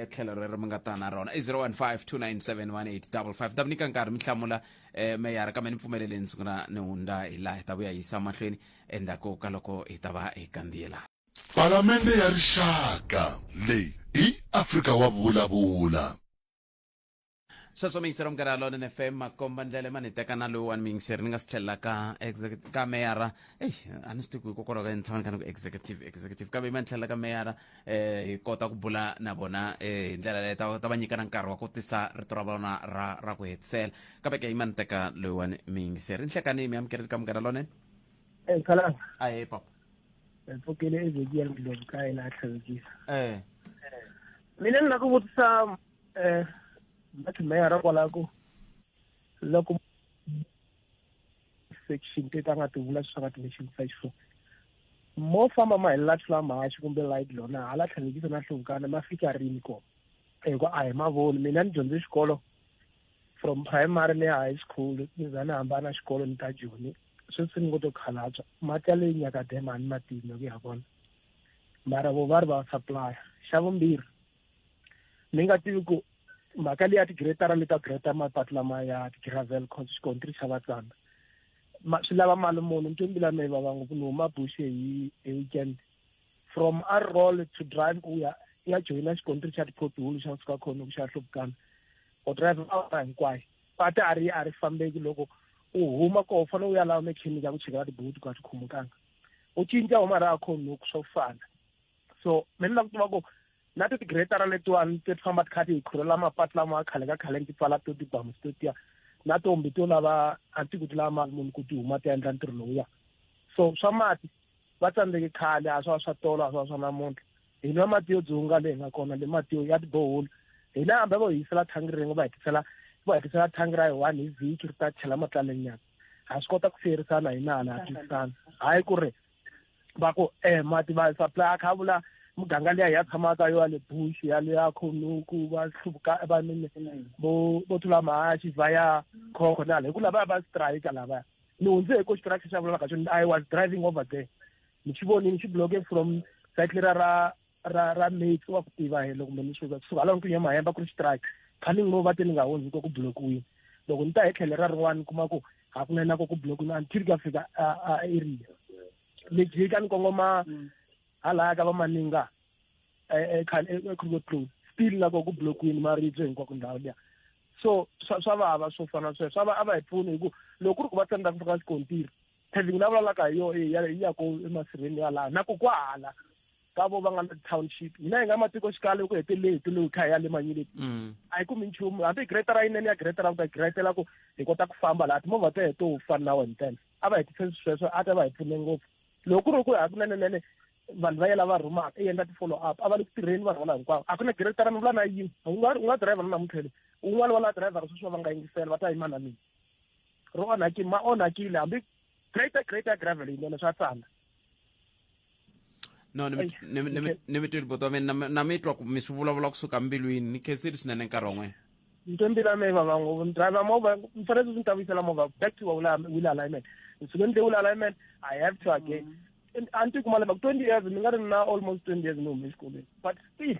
Tlhelo rero mi nga ta na rona i 015 297 1855. Ta mi nyika nkarhi mi hlamula meyara, kambe ni pfumeleleni sungula ni hundza hi laha hi ta vuya yisa mahlweni endzhaku ka loko hi ta va hi kandziyela. Palamende ya Rixaka leyi i Afrika wa vulavula. Sweswo miyingiseri munghana lonene FM, makomba ndlela ma ni teka na lowu wa ni miyingiseri ni nga si tlhelela ka ka meyara. Eyi, a ni swi tivi ku hikokwalaho ka yini tshama ni kha ni ku executive, executive, kambe ma ni tlhelela ka meyara hi kota ku bula na vona hi ndlela leyi ta va nyika na nkarhi wa ku tisa rito ra vona ra ku hetisela. Kambe ke yi ma ni teka loyi wa ni miyingiseri. Nhlekani, mi amukeleli ka munghana lonene. Khalanga. Ahee papa. Hi pfukile, Ezekiel Ndlovu ka yena a tlhavekisa. Mina ni la ku vutisa vathi meyara kwala ku loko section teti a nga ti vula swi nga ti-nation five four mo famba ma helela tlula mahaxi kumbe light lona hala tlhavekisa na Hluvukana ma fika rini kona, hikuva a hi mavoni. Mina ni dyondze xikolo from primary ni ya high school, ni za ni hambana xikolo ni ta Joni, sweswi ni ngo to khalabya mati ya le Nyakadema a ni mativi ku ya kona, mara vo va ri va supplier. Xa vumbirhi, ni nga tivi ku mhaka leyi ya tigretara leta greta mapatu lama ya ti-gravel, cause xikontiri xa vatsana swi lava mali muni. Ni twe mbilu ya mehe vava ngopfu, ni huma Bush hi weekend from a roll to drive ku ya ya joyina xikontiri xa ti-pothole xa kusuka khona ku xa Hluvukana, u drive awara hinkwayo, pati a ri fambeki. Loko u huma koho u fanele u ya lava mechanic ya ku chekela tibuti ku a ti khumukanga, u cinca huma ra khonuku swo fana. So mina ni lava ku tiva ku na ti tigretara letiwani ti famba ti kha ti hi khurhela mapatu lama khale ka khale ti pfala to tibamusi to tiya na tombi to lava a ti ku ti lava mali muni ku ti huma ti endla ntirho lowuya. So swa mati va tsandzeke khale, a swa swa tolo, a swa swa namuntlha. Hi nwa mati yo dzunga leyi nga kona le, mati yo ya tiboholi hina, hambi vo hisela thangi rin'we, va hi tisela thangi ra hi one hi vhiki ri ta chela matlalenyana, ha swi kota ku siyerisana hi hala ha twisisana. Hayi ku ri va ku mati va supply a kha a vula muganga liya ya tshamaka yo ya le Bush, ya le ya Khonuku, va Hluvuka, va mini, vo tlula mahaxi, va ya Khokho na hala, hi ku lavaya va strike lavaya. Ni hundze hi ko strike xa vulaka xona, I was driving over there, ni xi vonile xi bloke from site lera ra Mates wa ku tiva he. Loko ni suka hala ni Mahemba ku ri strike khaning mo va te ni nga hundzi ko ku blokiwile. Loko ni ta hi tlhelo ra rin'wana ni kuma ku hakunene na ko ku blokiwile until ka fika a area ni jika ni kongoma halaya ka vamaninga eKruger Close, still na ko ku blokiwile maribye hinkwako ndhawu liya. So swa vava swo fana sweswo, a va hi pfuni, hi ku loko ku ri ku va tsandzeka ku fika xikontiri paving la vulavulaka hi yo yi ya ko emasirheni ya laha na ku kwahala ka vo va nga na township, hina hi nga matikoxikaya loko hetelele hi tule hi kha hi ya le manyeleti a hi kumi nchumu, hambi gretara yinene ya gretara ku ta gretela ku hi kota ku famba laha timovha te to fana na wena ntsena. A va hetise sweswo, a ta va hi pfune ngopfu. Loko ku ri ku hakunenenene vanhu va yela va rhumaka i endla ti-follow up, a va le ku tirheni vanhu vala hinkwavo, a ku na gretara ni vula na yini. U nga driver na namuntlha le un'wana wa la driver sweswi va nga yingisela va ta yima na mina ro onhakile, ma onhakile, hambi greater greater gravel yinene swa tsana. No, ni mi twile, buti wa mina, na mi twa ku mi swi vulavula kusuka mbilwini. Ni khensile swinene nkarhi wa n'wina. Ni twe mbilu ya mehe vava ngopfu. Ni driver movha, ni fanele sweswi ni ta vuyisela movha back to wheel alignment. Ni suke ni te wheel alignment, I have to again. A ni tivi ku malembe 20 years ni nga ri na almost 20 years ni hume exikolweni, but still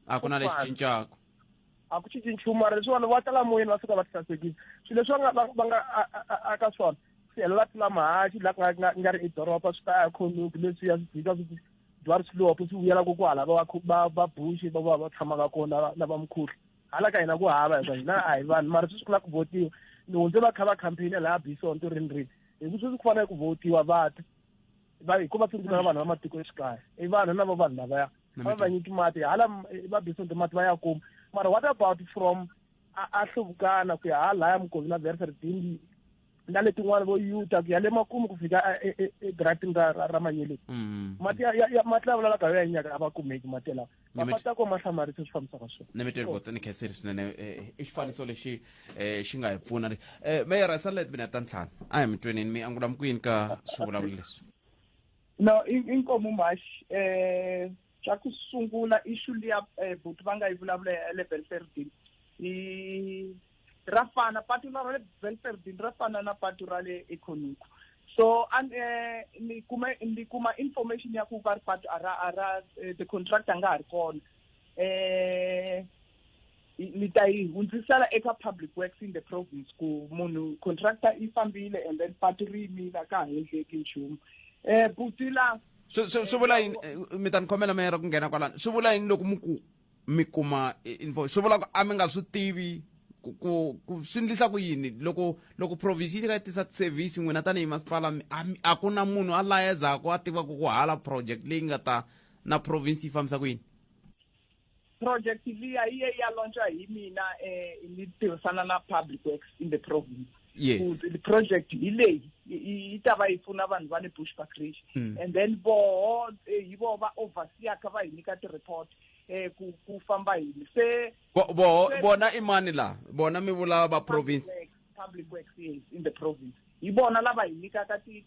a ku na lexi cincaku. A ku cinci nchumu, mara leswiwani va tala moyeni, va fika va tisasekisa swilo leswi va nga va nga aka swona, swi helela tlula mahaxi la ku nga nga ri i doroba, swi ta ya khonuki leswiya swi jika swi dwari swilopo swi vuyela ku kwala va va va buxi va va va tshamaka kona na va mukhuhla. Hala ka hina ku hava, hikuva hina a hi vanhu, mara sweswi ku lava ku votiwa. Ni hundze va kha va campaign laha Bison to rini rini, hi ku sweswi ku fanele ku votiwa vata va hikuva tsundzuka vanhu va matiko exikaya i vanhu na va vanhu lavaya va va nyiki mati hala va Bison mati va ya kuma. Mara what about from a Hluvukana ku ya halaya Mukovi na Ververding na letin'wana vo Yuta ku ya le makumu ku fika egratini ra Manyeleti? Mati ya mati lawa vulavulaka ya nyaka a va kumeki mati lawa va ko ma hlamarisa swi fambisaka swona. Ni mi tweli ni khensile swinene. I xifaniso lexi xi nga hi pfuna. Meyara sale timinete ta 5, a hi mi twenini, mi angula mi ku yini ka swivulavuli leswi? No, inkomu mash. Xa ku sungula, issue liya buti va nga yi vulavula ya le Belferdin i ra fana, patu ra le Belferdin ra fana na patu ra le Econuco. So an ni kume ni kuma information ya ku va ri patu a ra a ra the contractor nga ha ri kona. Ni ta yi hundzisela eka Public Works in the province ku munhu contractor i fambile and then patu ri yimile, a ka ha endleki nchumu. Buti la Swi vula yini? Mi ta ni khomela, meyara, ku nghena kwalano. Swi vula yini loko mi ku mi kuma info? Swi vula ku a mi nga swi tivi ku swi endlisa ku yini loko province yi ka tisa service, n'wina tanihi masipala a ku na munhu a layezaka a tivaka ku hala project leyi nga ta na province yi fambisa ku yini? Project liya yi ye ya launcha hi mina, ni tirhisana na Public Works in the province. The project hi leyi yi ta va yi pfuna vanhu va le Bushbuckridge. And then voho hi voho va overseerka, va hi nyika ti-report ku famba yini se. Voho vona i mani la vona mi vula va province? Public Works, yes, in the province, hi vona lava hi nyikaka ti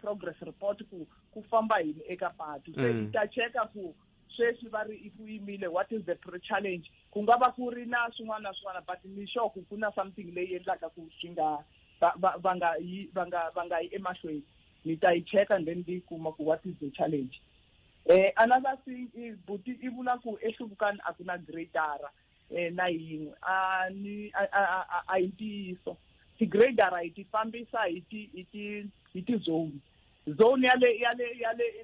progress report ku famba yini eka patu. Se hi ta cheka ku sweswi va ri i ku yimile, what is the challenge? Ku nga va ku ri na swin'wana na swin'wana, but ni sure ku ku na something leyi endlaka ku swi nga va nga yi va nga yi emahlweni. Ni ta yi cheka and then ni kuma ku what is the challenge. Another thing is buti i vula ku eHluvukani a ku na gradara na yin'we. A ni a hi ntiyiso. Ti-gradara hi ti fambisa hi ti-zone. Zone ya le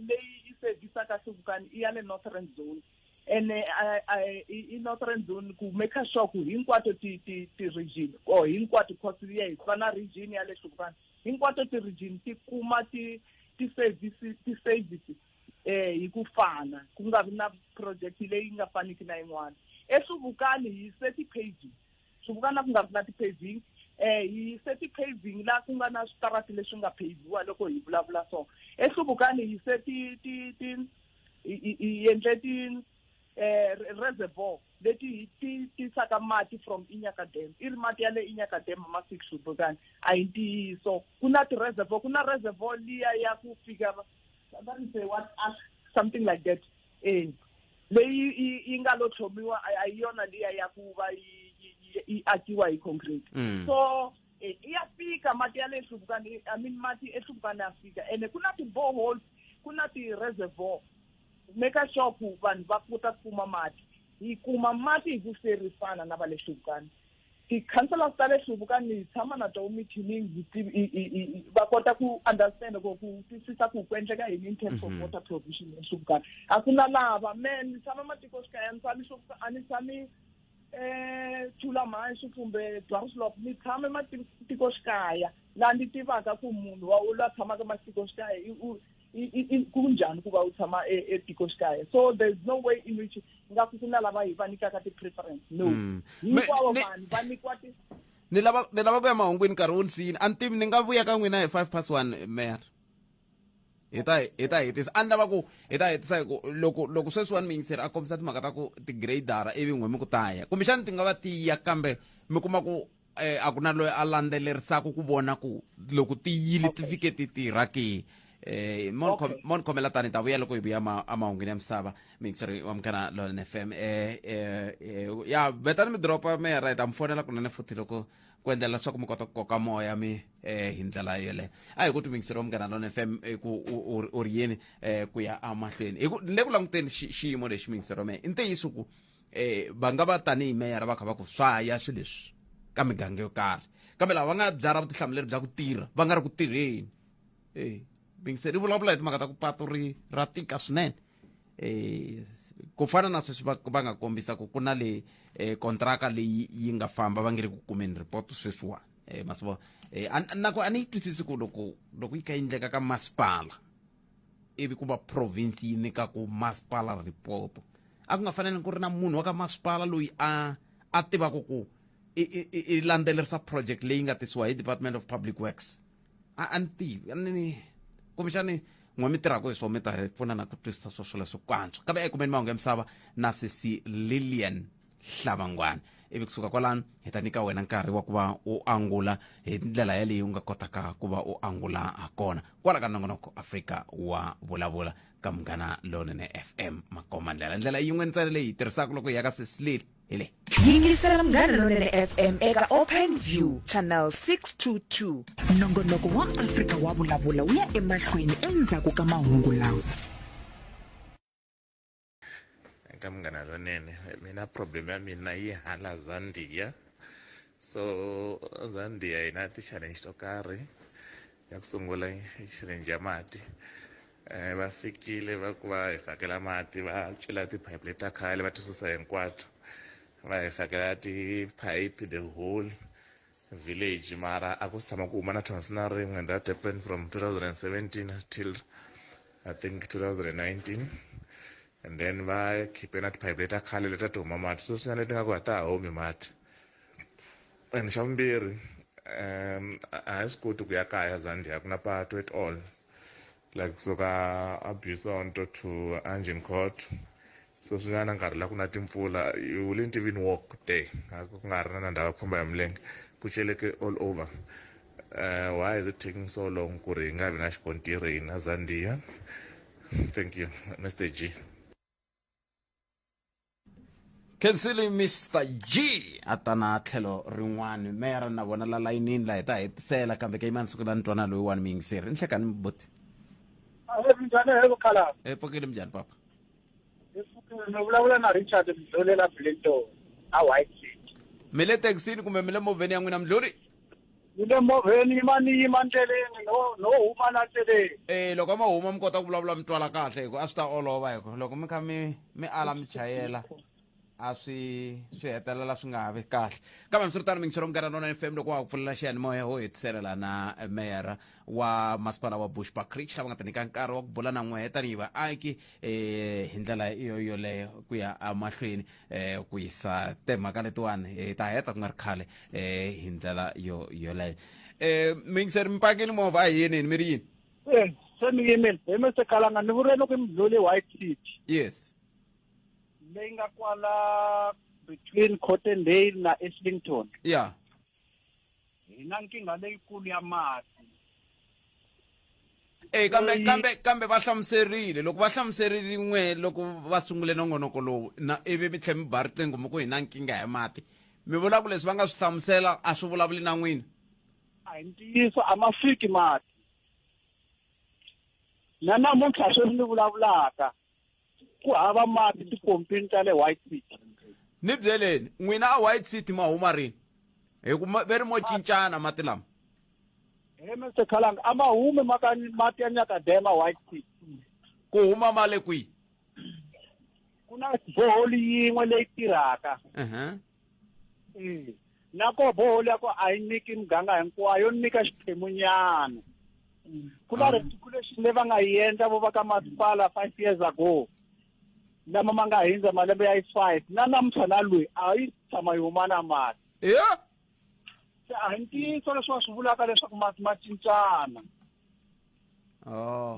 leyi yi servisaka Hluvukani i ya le Northern Zone, ene i Northern Zone ku make sure ku hinkwato ti region or hinkwato cause ya hi va na region ya le Hluvukani, hinkwato ti-region ti kuma ti service hi ku fana, ku nga vi na project leyi nga faniki na yin'wana. EHluvukani hi se ti-paving, Hluvukani ku nga ri na ti-paving, hi se ti-paving la ku nga na switarati leswi nga paviwa. Loko hi vulavula so, eHluvukani hi se ti ti ti hi endle ti reservoir leti hi ti tisaka mati from Inyaka Dam, i ri mati ya le Inyaka Dam ma fiki Hluvukani. A hi ntiyiso. Ku na ti-reservoir, ku na reservoir liya ya ku fika va ri say what, something like that, leyi yi nga lo tlhomiwa, a hi yona liya ya ku va yi akiwa hi concrete. So ya fika mati ya le Hluvukani, I mean mati eHluvukani ya fika, ene ku na ti-boreholes, ku na ti-reservoir, make sure ku vanhu va kota ku kuma mati. Hi kuma mati hi ku serisana na va le Hluvukani. Ti-councillors ta le Hluvukani hi tshama na to meeting, va kota ku understand ku twisisa ku ku endleka yini in terms of water provision eHluvukani. A ku na lava me ni tshama matikoxikaya, ni tshami a ni tshami Thulamahashe kumbe Dwarsloop, ni tshama matikoxikaya laha ni tivaka ku munhu wa la tshamaka matikoxikaya ku njhani ku va u tshama etikoxikaya. So there is no way in which nga ku na lava hi va nyikaka ti-preference, no. Hinkwavo vanhu va nyikiwa ti Ni lava ku ya mahungwini, nkarhi wu ni siyini. A ni tivi, ni nga vuya ka n'wina hi 1:05, mayor, hi ta hetisa. A ni lava ku hi ta hetisa hi ku loko sweswiwani muyingiseri a kombisa timhaka ta ku ti-gradara ivi n'we mi ku taya, kumbexani ti nga va tiya, kambe mi kuma ku a ku na loyi a landzelerisaka ku vona ku loko ti yile ti fike ti tirha ke. Mo ni khomela tani, ta vuya loko hi vuya emahungwini ya misava. Muyingiseri wa Munghana Lonene FM, ya vetani mi dropa meyara, hi ta mi fonela kunene futhi loko ku endlela leswaku mi kota ku koka moya mi. Hi ndlela yeleyo a hi ku timingiselo wa Munghana Lona FM ku u ri yini ku ya emahlweni hi ku le ku languteni xiyimo lexi mingiselo wa mehe i ntiyiso ku va nga va tanihi meyara va kha va ku swa ya swilo leswi ka miganga yo karhi, kambe lava va nga byara vutihlamuleri bya ku tirha va nga ri ku tirheni. Mingiselo i vulavula hi timhaka ta ku patu ri ra tika swinene, ku fana na sweswi va nga kombisa ku ku na le kontraka leyi yi nga famba, va nge ri ku kumeni report sweswiwani. Masivo na ku a ni yi twisisi ku loko yi kha yi endleka ka masipala ivi ku va province yi nyikaku masipala report, a ku nga fanele ku ri na munhu wa ka masipala loyi a tivaka ku i landzelerisa project leyi nga tisiwa hi Department of Public Works. A ni tivi, a ni kumbexani n'we mi tirhaka hi swona mi ta hi pfuna na ku twisisa swo swoleswo ku antswa. Kambe ekumeni mahungu ya misava na sesi Lilian Hlavangwana, ivi kusuka kwalano hi ta nyika wena nkarhi wa ku va u angula hi ndlela yaleyi u nga kotaka ku va u angula ha kona kwala ka nongonoko Afrika wa Vulavula ka Munghana Lonene FM. Makoma ndlela yin'we ntsena leyi hi tirhisaka loko hi ya ka sesi hi leyi. Yingisela Munghana Lonene FM eka Open View Channel 622. Nongonoko wa Afrika wa Vulavula wu ya emahlweni endzhaku ka mahungu lawa. Eka Munghana Lonene, mina problem ya mina yi hala Zandiya. So Zandiya yi na ti-challenge to karhi. Ya ku sungula i challenge ya mati. Va fikile va ku va hi fakela mati, va cela tiphayiphi leti ta khale va ti susa hinkwato, va hi fakela tiphayiphi the whole village, mara a ku tshama ku huma na thonsi na rin'we. And that happened from 2017 till I think 2019. And then va khiphe na tiphayiphi leti ta khale leti a ti huma mati, sweswinyana leti nga ku a ta ha humi mati. And xa vumbirhi, a hi swi koti ku ya kaya Zandiya, ku na patu at all, like kusuka Abusonto to Agincourt. So swin'wana nkarhi la ku na timpfula, you wouldn't even walk there, ku nga ri na ndhawu ya ku famba hi milenge, ku celeke all over. Why is it taking so long ku ri hi nga vi na xikontiri hina Zandiya? Thank you, Mr G. Khensile Mr G a ta na tlhelo rin'wana meyara na vona la layinini la hi ta hetisela, kambe ke yimani sukela ni twana loyiwani miyingiseri ni hlekani buti. Minjhani he vukhala? E pfukile, minjhani papa? Mi vulavula na Richard Mdluli la Blinton a White City. Mi le thekisini kumbe mi le movheni ya n'wina, Mdluli? Ni le movheni, yima ni yima ndleleni, no huma na ndleleni. Loko a ma huma mi kota ku vulavula mi twala kahle, hi ku a swi ta olova, hi ku loko mi kha mi ala mi chayela a swi hetelela swi nga ha vi kahle. Kambe hambiswiritano, mingiselo Munghana Lona FM, loko wa ha ku pfulela xiyanimoya, ho hetiselela na meyara wa masipala wa Bushbuckridge lava nga ta nyika nkarhi wa ku bula na n'wehe tanihi vaaki hi ndlela yo yoleyo ku ya emahlweni ku yisa timhaka letiwani. Hi ta heta ku nga ri khale hi ndlela yo yoleyo. Mingiseri, mi pakini movha, a hi yeneni, mi ri yini? Se mi yimile hi Mr Kalanga, ni vule loko mi dlule White City. Yes. Leyi nga kwala between Cottondale na Islington. Hi na nkingha leyikulu ya mati. Kambe kambe va hlamuserile, loko va hlamuserile n'we loko va sungule nongonoko lowu na ivi mi tlhela mi ba riqingho mi ku hi na nkingha ya mati, mi vula ku leswi va nga swi hlamusela a swi vulavuli na n'wina? A hi ntiyiso, a ma fiki mati na namuntlha sweswi ni vulavulaka, ku hava mati tipompini ta le White City. Ni byeleni n'wina, a White City ma huma rini? Hi ku ve ri mo cincana mati lama. He Mr Khalanga, a ma humi maka mati ya Nyakadema White City. Ku huma ma le kwihi? Ku na boholi yin'we leyi tirhaka. Na ko boholi ya ko a yi nyiki muganga hinkwayo, yo nyika xiphemunyana. Ku na reticulation leyi va nga yi endla vo va ka masipala 5 years ago, lama ma nga hindza malembe ya 5, na namuntlha na loyi a yi tshama yi huma na mati. Se a hi ntiyiso leswi va swi vulaka leswaku mati ma cincana.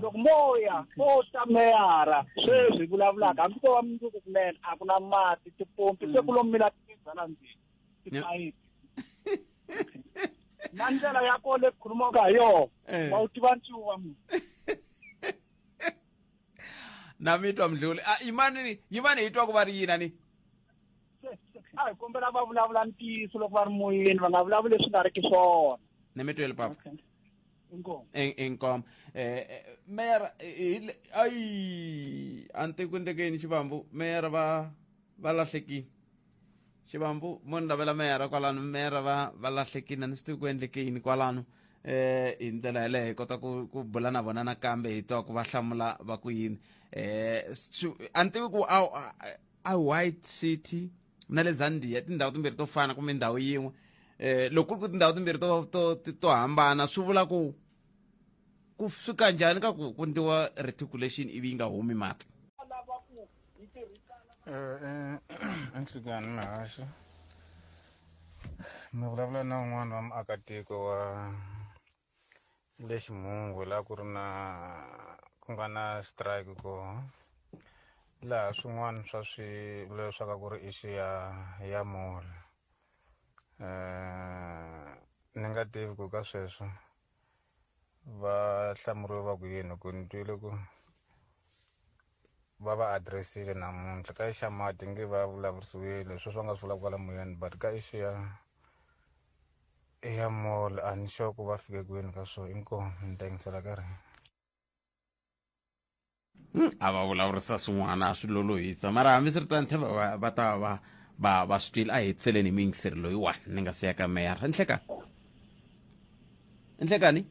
Loko moya o ta meyara sweswi hi vulavulaka, hambi ko va mundzuku kunene, a ku na mati tipompi, se ku lo mila timidza la ndzeni tiphayiphi. Na ndlela ya kona leyi khulumaka ha yona, wa wu tiva ncuva munhu. Na mi twa Mdluli. A yimani hi twa ku va ri yini ani? A hi kombela va vulavula ntiyiso loko va ri moyeni, va nga vulavuli leswi nga ri ki swona. Ni mi twile papa. Okay. Inkomu. Inkomu. Mayor ayi a ni tivi ku endleke yini xivambu mayor va va lahlekile. Xivambu mo ni lavela meyara kwalano meyara va va lahlekile a ni swi tivi ku endleke yini kwalano hi ndlela yaleyo hi kota ku ku bula na vona nakambe hi twa ku va hlamula va ku yini a ni tivi ku a a white city na le Zambia tindhawu timbirhi to fana kumbe ndhawu yin'we loko ku ri ku tindhawu timbirhi to to to hambana swi vula ku ku fika njhani ka ku ku ndliwa reticulation ivi yi nga humi mati. Enhlekani Mhaxi mi vulavula na un'wana wa muakatiko wa le Ximungu laha ku ri na ku nga na strike kona laha swin'wana swa swilo leswaku a ku ri issue ya ya mall ni nga tivi ku ka sweswo va hlamuriwe va ku yini ku ni twile ku va va address-ile namuntlha ka xa mati nge va vulavurisiwile sweswi va nga swi vulaka kwala moyeni but ka issue ya ya mall a ni sure ku va fike kwini ka swona inkomu ni ta yingisela ka rena. A va vulavurisa swin'wana a swi lolohisa mara hambiswiritano tshemba va va ta va va va swi twile. A hi hetiseleni hi muyingiseri loyiwani ni nga siya ka meyara. Nhlekani, nhlekani,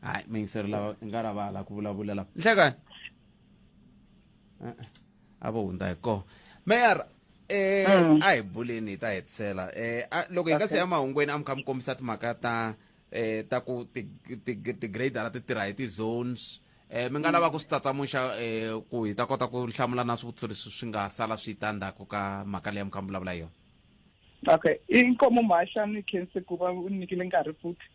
hayi muyingiseri lava nga ra va la ku vulavula lava. Nhlekani, a vo hundza hi kona meyara. A hi buleni hi ta hetisela loko hi nga si ya mahungweni a mi kha mi kombisa timhaka ta ta ku ti-gradara ti tirha hi ti-zones. Mi nga lava ku swi tsatsamuxa ku hi ta kota ku hlamula na swivutiso leswi swi nga sala swi ta ndzhaku ka mhaka leyi mi kha mi vulavula hi yona. Okay, inkomo mhaxa, ni khense ku va u nyikile nkarhi futhi.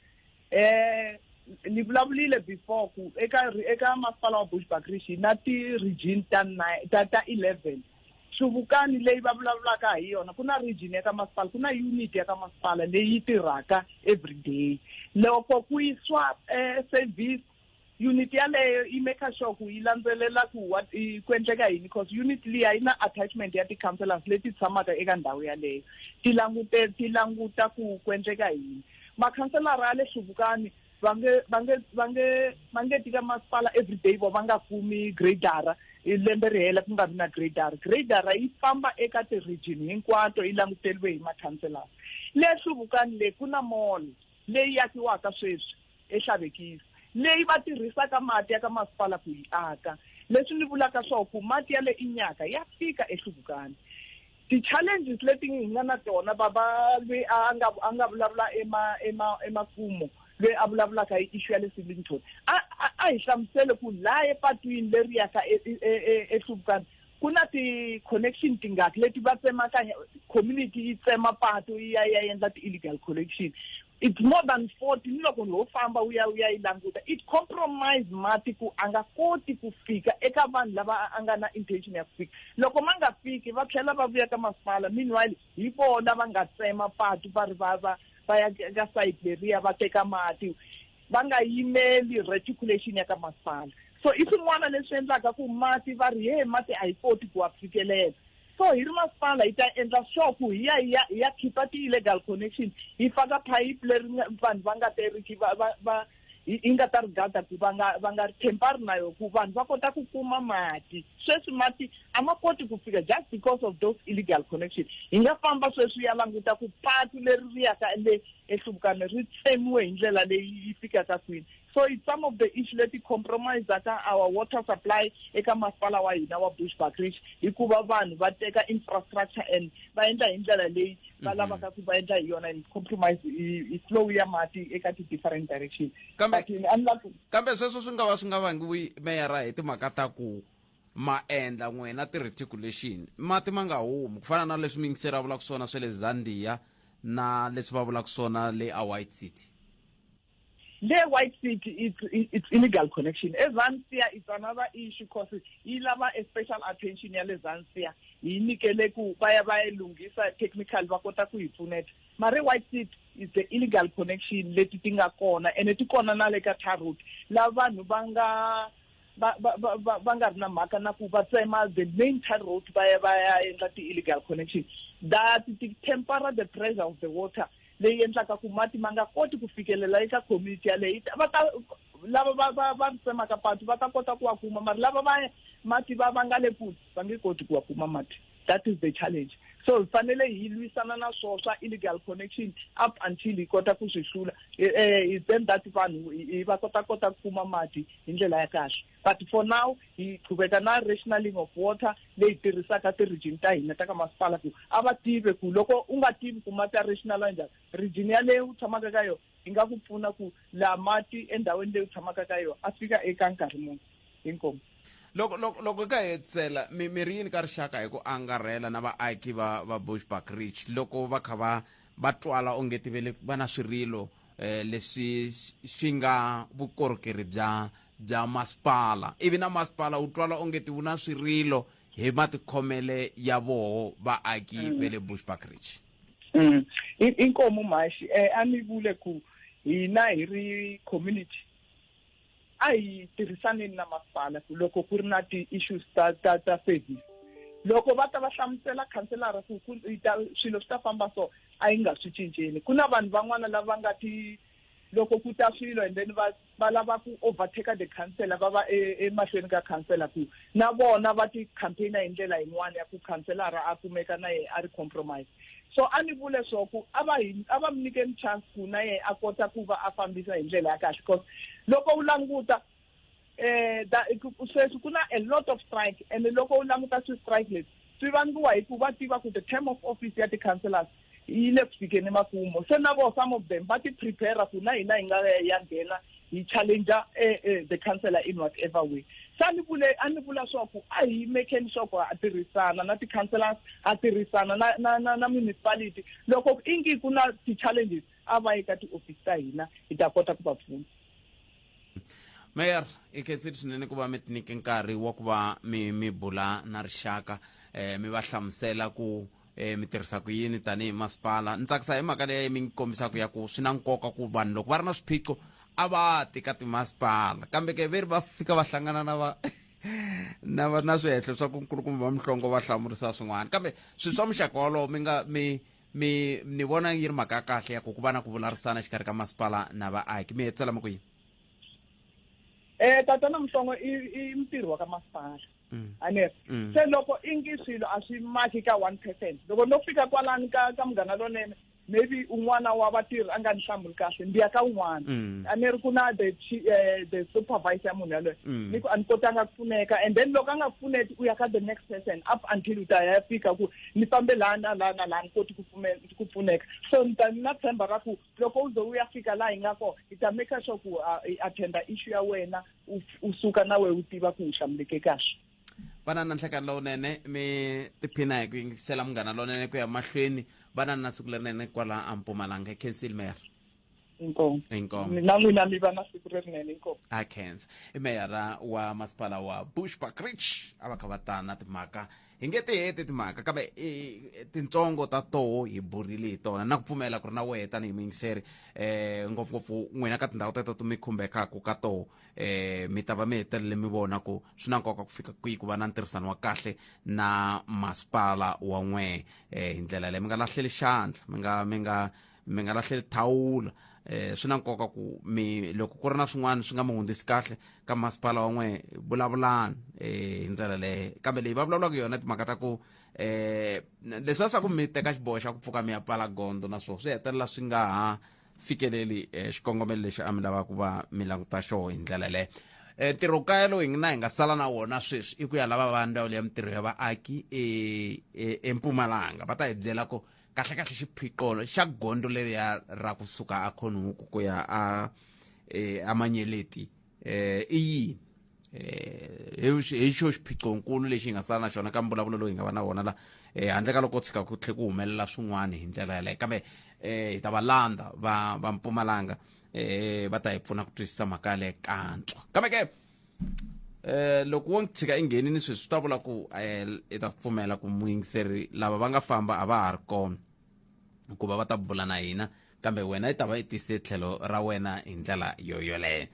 Ni vulavulile before ku eka eka masipala wa Bushbuckridge hi na ti-region ta nine, ta ta 11. Hluvukani leyi va vulavulaka hi yona, ku na region ya ka masipala, ku na unit ya ka masipala leyi tirhaka everyday. Loko ku yisiwa service unit yaleyo yi make sure ku yi landzelela ku what ku endleka yini, because unit liya yi na attachment ya ti-councillors leti tshamaka eka ndhawu yaleyo, ti langute ti languta ku ku endleka yini. Makhanselara ya le Hluvukani va nge va nge va nge va nge tika masipala everyday vo va nga kumi gradara lembe ri hela ku nga vi na gradara. Gradara yi famba eka ti-region hinkwato yi languteriwe hi makhanselara. Le Hluvukani le ku na mall leyi akiwaka sweswi eHlavekisa leyi va tirhisaka mati ya ka masipala ku yi aka. Leswi ni vulaka swo ku mati ya le Inyaka ya fika eHluvukani. Ti-challenges leti hi nga na tona, baba loyi a nga a nga vulavula ema ema emakumu loyi a vulavulaka hi issue ya le Silington a a hi hlamusele ku laha epatwini leri yaka eHluvukani ku na ti-connection tingaki leti va tsemakanya community yi tsema patu yi ya ya endla ti-illegal connection. It's more than 40. Ni loko ho famba u ya u ya yi languta, it compromise mati ku a nga koti ku fika eka vanhu lava a nga na intention ya ku fika. Loko ma nga fiki va tlhela va vuya ka masipala, meanwhile hi vona va nga tsema patu va ri va va va ya ka side leriya va teka mati va nga yimeli reticulation ya ka masipala. So i swin'wana leswi endlaka ku mati va ri he mati a hi koti ku wa fikelela. So hi ri masipala hi ta endla sure ku hi ya hi ya hi ya khipa ti-illegal connection, hi faka phayiphi leri vanhu va nga teriki va va va hi nga ta ri gada ku va nga va nga ri tempari na yo ku vanhu va kota ku kuma mati. Sweswi mati a ma koti ku fika just because of those illegal connection. Hi nga famba sweswi ya languta ku patu leri ri yaka le eHluvukani ri tsemiwe hi ndlela leyi yi fikaka kwini. So it's some of the issue leti compromisaka our water supply eka masipala wa hina wa Bushbuckridge, hikuva vanhu va teka infrastructure and va endla hi ndlela leyi va lavaka ku va endla hi yona and compromise i flow ya mati eka ti-different direction. Kambe kambe sweswo swi nga va swi nga vangiwi meyara hi timhaka ta ku ma endla n'wina ti-reticulation mati ma nga humi ku fana na leswi muyingiseri a vulaka swona swa le Zambia na leswi va vulaka swona le a White City. Le White City it's illegal connection. EZansia it's another issue because yi lava a special attention ya le Zansia, hi nyikele ku va ya va yi lunghisa technical va kota ku hi pfuneta. Mara White City is the illegal connection leti ti nga kona ene ti kona na le ka tar road la vanhu va nga va va va va nga ri na mhaka na ku va tsema the main tar road va ya va ya endla ti-illegal connection that ti tempera the pressure of the water. leyi endlaka ku mati ma nga koti ku fikelela eka community yaleyo. Va ta lava va va va tsemaka patu va ta kota ku wa kuma, mara lava va mati va va nga le kule va nge koti ku wa kuma mati. That is the challenge. So hi fanele hi lwisana na swoho swa illegal connection up until hi kota ku swi hlula. Is then that vanhu hi va kota kota ku kuma mati hi ndlela ya kahle. But for now hi qhubeka na rationaling of water leyi tirhisaka ti-region ta hina ta ka masipala, ku a va tive ku loko u nga tivi ku mati ya rationala njhani, region yaleyo u tshamaka ka yona yi nga ku pfuna ku laha mati endhawini leyi u tshamaka ka yona a fika eka nkarhi muni. Inkomu. Loko loko loko ka hetisela mi mi ri yini ka rixaka hi ku angarhela na vaaki va va Bushbuckridge loko va kha va va twala onge tivele va na swirilo leswi swi nga vukorhokeri bya bya masipala, ivi na masipala wu twala onge ti wu na swirilo hi matikhomele ya voho vaaki va le Bushbuckridge? Inkomu mhaxi. A ni vule ku hina hi ri community a hi tirhisaneni na masipala ku loko ku ri na ti-issues ta ta ta service, loko va ta va hlamusela khanselara ku ku ta swilo swi ta famba so, a yi nga swi cinceni. Ku na vanhu van'wana lava nga ti loko ku ta swilo and then va va lava ku overtake the councillor, va va emahlweni ka councillor, ku na vona va ti campaigner hi ndlela yin'wana ya ku councillor a kumeka na yena a ri compromise. So a ni vule swo ku a va hi a va mi nyikeni chance ku na yena a kota ku va a fambisa hi ndlela ya kahle, because loko u languta sweswi ku na a lot of strike, and loko u languta swi-strike leswi swi vangiwa hi ku va tiva ku the term of office ya ti-councillors yi le ku fikeni emakumu. Se na vo some of them va ti prepare ku na hina hi nga ya nghena hi challenger the councillor in whatever way. Se a ni vule a ni vula swa ku a hi mekeni swa ku a tirhisana na ti-councillors, a tirhisana na na na na municipality. Loko ingi ku na ti-challenges, a va yi ka ti-office ta hina, hi ta kota ku va pfuna. Mayor, i khensile swinene ku va mi tinyike nkarhi wa ku va mi mi bula na rixaka, mi va hlamusela ku mi tirhisa ku yini tanihi masipala. Ni tsakisa hi mhaka leyi mi kombisaka ya ku swi na nkoka ku vanhu loko va ri na swiphiqo a va ti ka timasipala, kambe ke ve ri va fika va hlangana na va na va na swihehlo swa ku nkulukumba va Mhlongo va hlamurisa swin'wana, kambe swilo swa muxaka wolowo mi nga mi mi ni vona yi ri mhaka ya kahle ya ku ku va na ku vulavurisana exikarhi ka masipala na vaaki. Mi hetisela mi ku yini? Tatana Mhlongo, i mintirho wa ka masipala aneri. Se loko ingi swilo a swi maki ka one percent, loko no fika kwalani ka ka Munghana Lonene, maybe un'wana wa vatirhi a nga ni hlamuli kahle, ndi ya ka un'wana. A ni ri ku na the the supervisor ya munhu yaloye, ni ku a ni kotanga ku pfuneka, and then loko a nga pfuneti u ya ka the next person up until u ta ya fika ku ni fambe laha na laha na laha, ni koti ku ku pfuneka. So ni ta ni na tshemba ra ku loko u ze u ya fika laha hi nga kona, hi ta make sure ku hi attenda issue ya wena, u suka na wena u tiva ku u hlamuleke kahle. Vana na nhlekani lowunene, mi tiphina hi ku yingisela Munghana Lonene ku ya mahlweni. Vana na siku lerinene kwala a Mpumalanga. Khensile, mayor. Inkomu. Inkomu. Na n'wina mi va na siku lerinene. Inkomu. A khensa. I meyara wa masipala wa Bushbuckridge, a va kha va ta na timhaka. Hi nge ti heti timhaka, kambe tintsongo ta toho hi burile hi tona, na ku pfumela ku ri na wehe tanihi muyingiseri, ngopfungopfu n'wina ka tindhawu teto ti mi khumbekaka ka toho, mi ta va mi hetelele mi vona ku swi na nkoka ku fika kwihi ku va na ntirhisano wa kahle na masipala wa n'we. Hi ndlela leyi mi nga lahleli xandla, mi nga mi nga mi nga lahleli thawula. Swi na nkoka ku mi loko ku ri na swin'wana swi nga mi hundzisi kahle ka masipala wa n'we, vulavulani hi ndlela leyi. Kambe leyi va vulavulaka yona timhaka ta ku leswiya swa ku mi teka xiboho xa ku pfuka mi ya pfala gondzo, na swona swi hetelela swi nga ha fikeleli xikongomelo lexi a mi lava ku va mi languta xoho hi ndlela leyo. Ntirho kaya lowu hi na hi nga sala na wona sweswi i ku ya lava va ndzawulo ya mintirho ya vaaki eMpumalanga, va ta hi byela ku kahle kahle xiphiqo xa gondzo leriya ra kusuka a Khonuku ku ya a aManyeleti i yini. Hi xo xiphiqonkulu lexi hi nga sala na xona ka mbulavulo lowu hi nga va na wona la, handle ka loko tshika ku tlhe ku humelela swin'wana hi ndlela yaleyo. Kambe hi ta va landza va va Mpumalanga, va ta hi pfuna ku twisisa mhaka yaleyo kantswa. Kambe ke loko wo tshika i nghenini sweswi, swi ta vula ku i ta pfumela ku muyingiseri lava va nga famba a va ha ri kona hikuva va ta bula na hina, kambe wena i ta va i tise tlhelo ra wena hi ndlela yo yoleyo.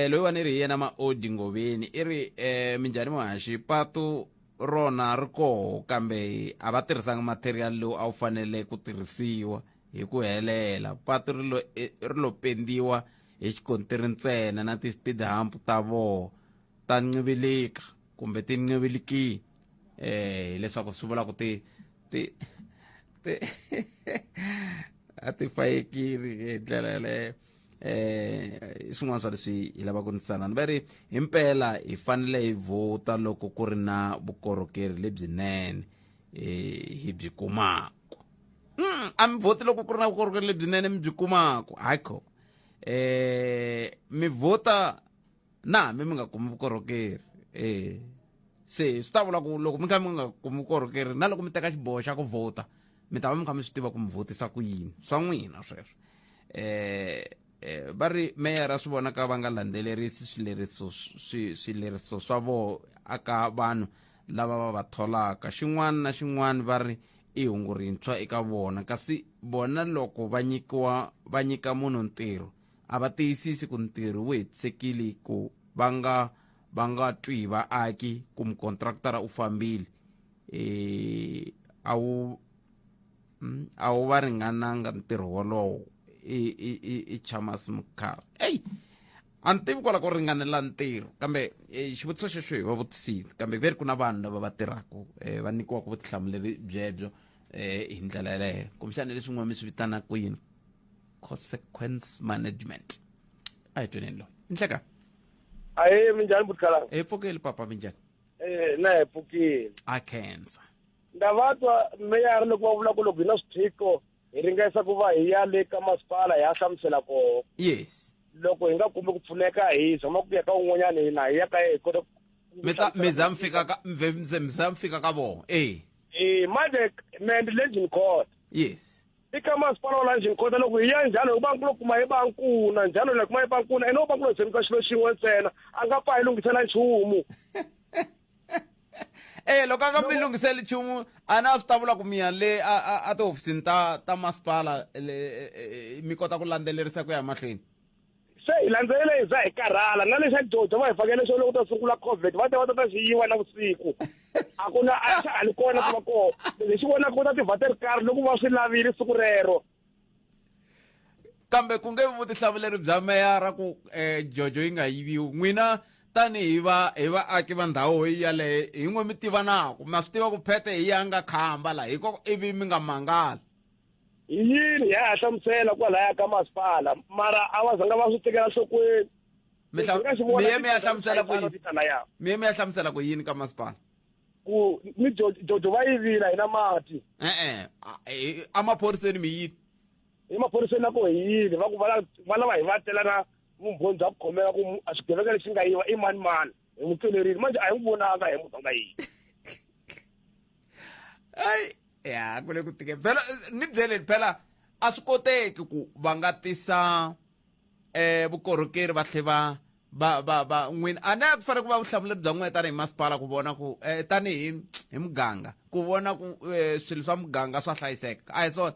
Loyiwani i ri hi yena Maodi Ngoveni, i ri minjhani muhaxi, patu rona ri koho, kambe a va tirhisanga material lowu a wu fanele ku tirhisiwa. hi ku helela patu ri lo e, ri lo pendiwa hi xikontiri ntsena na ti-speed hump ta voho ta ncivilika kumbe ti ncivilikile eh hileswaku swi vula ku ti ti ti a ti fayekile hi ndlela yaleyo eh swin'wana swa leswi hi lavaka ku ntsana ni va ri himpela hi fanele hi vhota loko ku ri na vukorhokeri lebyinene eh hi byi kumaka a mi vhoti loko ku ri na vukorhokeri lebyinene mi byi kumaka hayi kho eh mi vhota na hambi mi nga kumi vukorhokeri eh se swi ta vula ku loko mi kha mi nga kumi vukorhokeri na loko mi teka xiboho xa ku vhota mi ta va mi kha mi swi tiva ku mi vhotisa ku yini swa n'wina sweswo eh eh va ri meyara swi vonaka va nga landzelerisi swileriso swileriso swa voho aka vanhu lava va va tholaka xin'wana na xin'wana va ri i hungu rintshwa eka vona kasi vona loko va nyikiwa va nyika munhu ntirho a va tiyisisi ku ntirho wu hetisekile ku va nga va nga twi hi vaaki ku mukontraktara u fambile e a wu mm, a wu va ringananga ntirho wolowo i i i i Chamas Mkhari ey a ni tivi kwala ko ringanela ntirho kambe eh, xivutiso xexo hi va vutisile kambe ve ri ku na vanhu lava va tirhaka eh, va nyikiwaka vutihlamuleri byebyo eh, hi ndlela yeleyo kumbexana leswi n'we mi swi vitanaka yini consequence management a hi tweneni loyi nhleka ahe minjhani butikhalanga hi pfukile papa minjhani eh na hi pfukile a khensa nda va twa meyara loko va vula ku loko hi na swiphiqo hi ringesa ku va hi ya le ka masipala hi ya hlamusela koho yes loko hi nga kumi ku pfuneka hi zama ku ya ka un'wanyana hina hi ya ka hi kota mi ta mi za mi fika ka mi za mi fika ka vona eh eh manje man legend court yes eka masipala wa la Nkhota loko hi ya njhani hi va lo kuma hi va nkuna njhani la kuma hi va nkuna ene u va ku lo tshembisa xilo xin'we ntsena a nga pfa hi lunghisela nchumu Eh loko a nga mi lunghiseli nchumu a na swi ta vula ku mi ya le a a tihofisini ta ta masipala e, e, mi kota ku landzelerisa ku ya mahlweni se hi landzelele hi za hi karhala na lexa jojo va hi fakele xo loko ta sungula covid va ta va ta ta xi yiva na vusiku a ku na a xa ha li kona ku va kona leswi xi vonaka ku ta tivhaterikari loko va swi lavile siku rero kambe ku nge vutihlamuleri bya meyara ku um jojo yi nga yiviwi n'wina tanihi va hi vaaki va ndhawu yaleyo hi n'we mi tivanaku ma swi tiva ku phete hi ya nga khamba la hiko ivi mi nga mangala hi yini ya ha hlamusela kwalaya ka masipala mara a va zanga va swi tekela nhlokweni mi ye mi ya hlamusela ku yini mi ye mi ya hlamusela ku yini ka masipala ku ni jojo va yivila hina mati e-e emaphoriseni mi yini emaphoriseni na ku hi yini va ku va lava hi va tela na vumbhoni bya ku khomeka ku a xigevenga lexi nga yiva i mani mani hi n'wi tswelerile manje a hi n'wi vonanga hi munhu a nga yivi ayi ya ku le ku tike phela ni byeleni phela a swi koteki ku va nga tisa eh vukorhokeri va tlhe va va va va n'wina a na ku fanele ku va vuhlamuleri bya n'wina tanihi masipala ku vona ku eh, tanihi hi muganga ku vona ku eh, swilo swa muganga swa hlayiseka a hi swona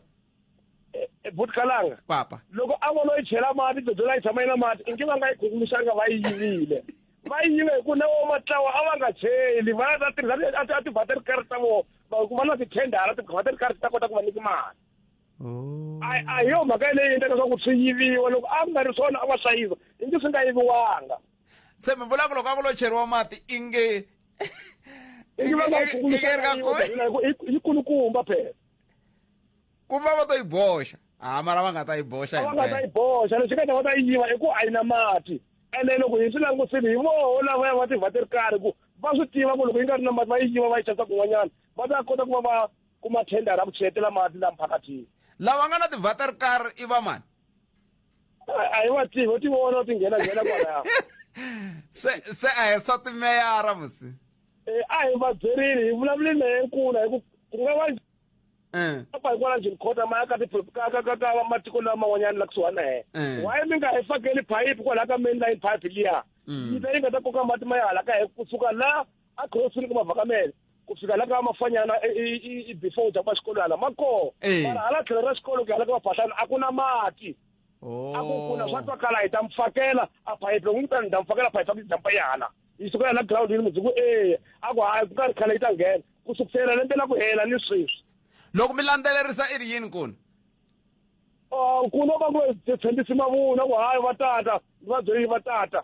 eh, butkalanga papa loko a vona yi chela mati dodola yi tshama yi na mati ingi va nga yi khukumuxanga va yi yivile va yive hi ku na wo matlawa a va nga cheli va ta tirhisa a ti-battery card ta vona va ku va na ti-tendara ti-battery card ta kota ku va nyika mali oh. a a hi yo mhaka leyi endlaka swa ku swi yiviwa loko a ku nga ri swona a va hlayisa ingi swi nga yiviwanga se mi vula ku loko a ku lo cheriwa mati inge ingi va nga yi kulukumba phela ku va va to yi boxa a mara va nga ta yi boxa va nga ta yi boxa leswi nga ta va ta yi yiva i ku a yi na mati ene loko hi swi langusile hi voho lavaya va tivha ti ri karhi ku va swi tiva ku loko yi nga ri na mati va yi yiva va yi xavisa kun'wanyana va ta kota ku va va kuma thendara ku cheletela mati laha mphakathini lava nga na tivha ti ri karhi i va mani a hi va tivi va ti vona ti nghena nghena kwalaya se se a hi swa timeyara musi eh, a hi va byerile hi vulavulile na yenkula hi ku ku nga va Eh. apa hi kwala njhini khota ma ya ka ka ka ka ka matiko lama man'wanyana la kusuhani na hena Eh. why mi nga hi fakeli phayiphi kwalaha ka main line pipe liya yi ta yi nga ta koka mati ma ya hala ka hi kusuka la a crossini ka mavhakamele ku fika la ka mafanyana i before u jumpa xikolo hala ma koho Eh. mara hala tlhelo ra xikolo ku ya hala ka maphahlana a ku na mati a ku kuna swa twakala hi ta mi fakela a phayiphi loko mi ta ni ta mi fakela phayiphi a ku jampa yi hala yi suka la ground mundzuku ku eya a ku hayi ku nga ri khale yi ta nghena ku sukusela lembe la ku hela ni sweswi loko mi landzelerisa i ri yini kona Ku no va ku tshembisi mavunwa ku hayi va tata va byeli va tata.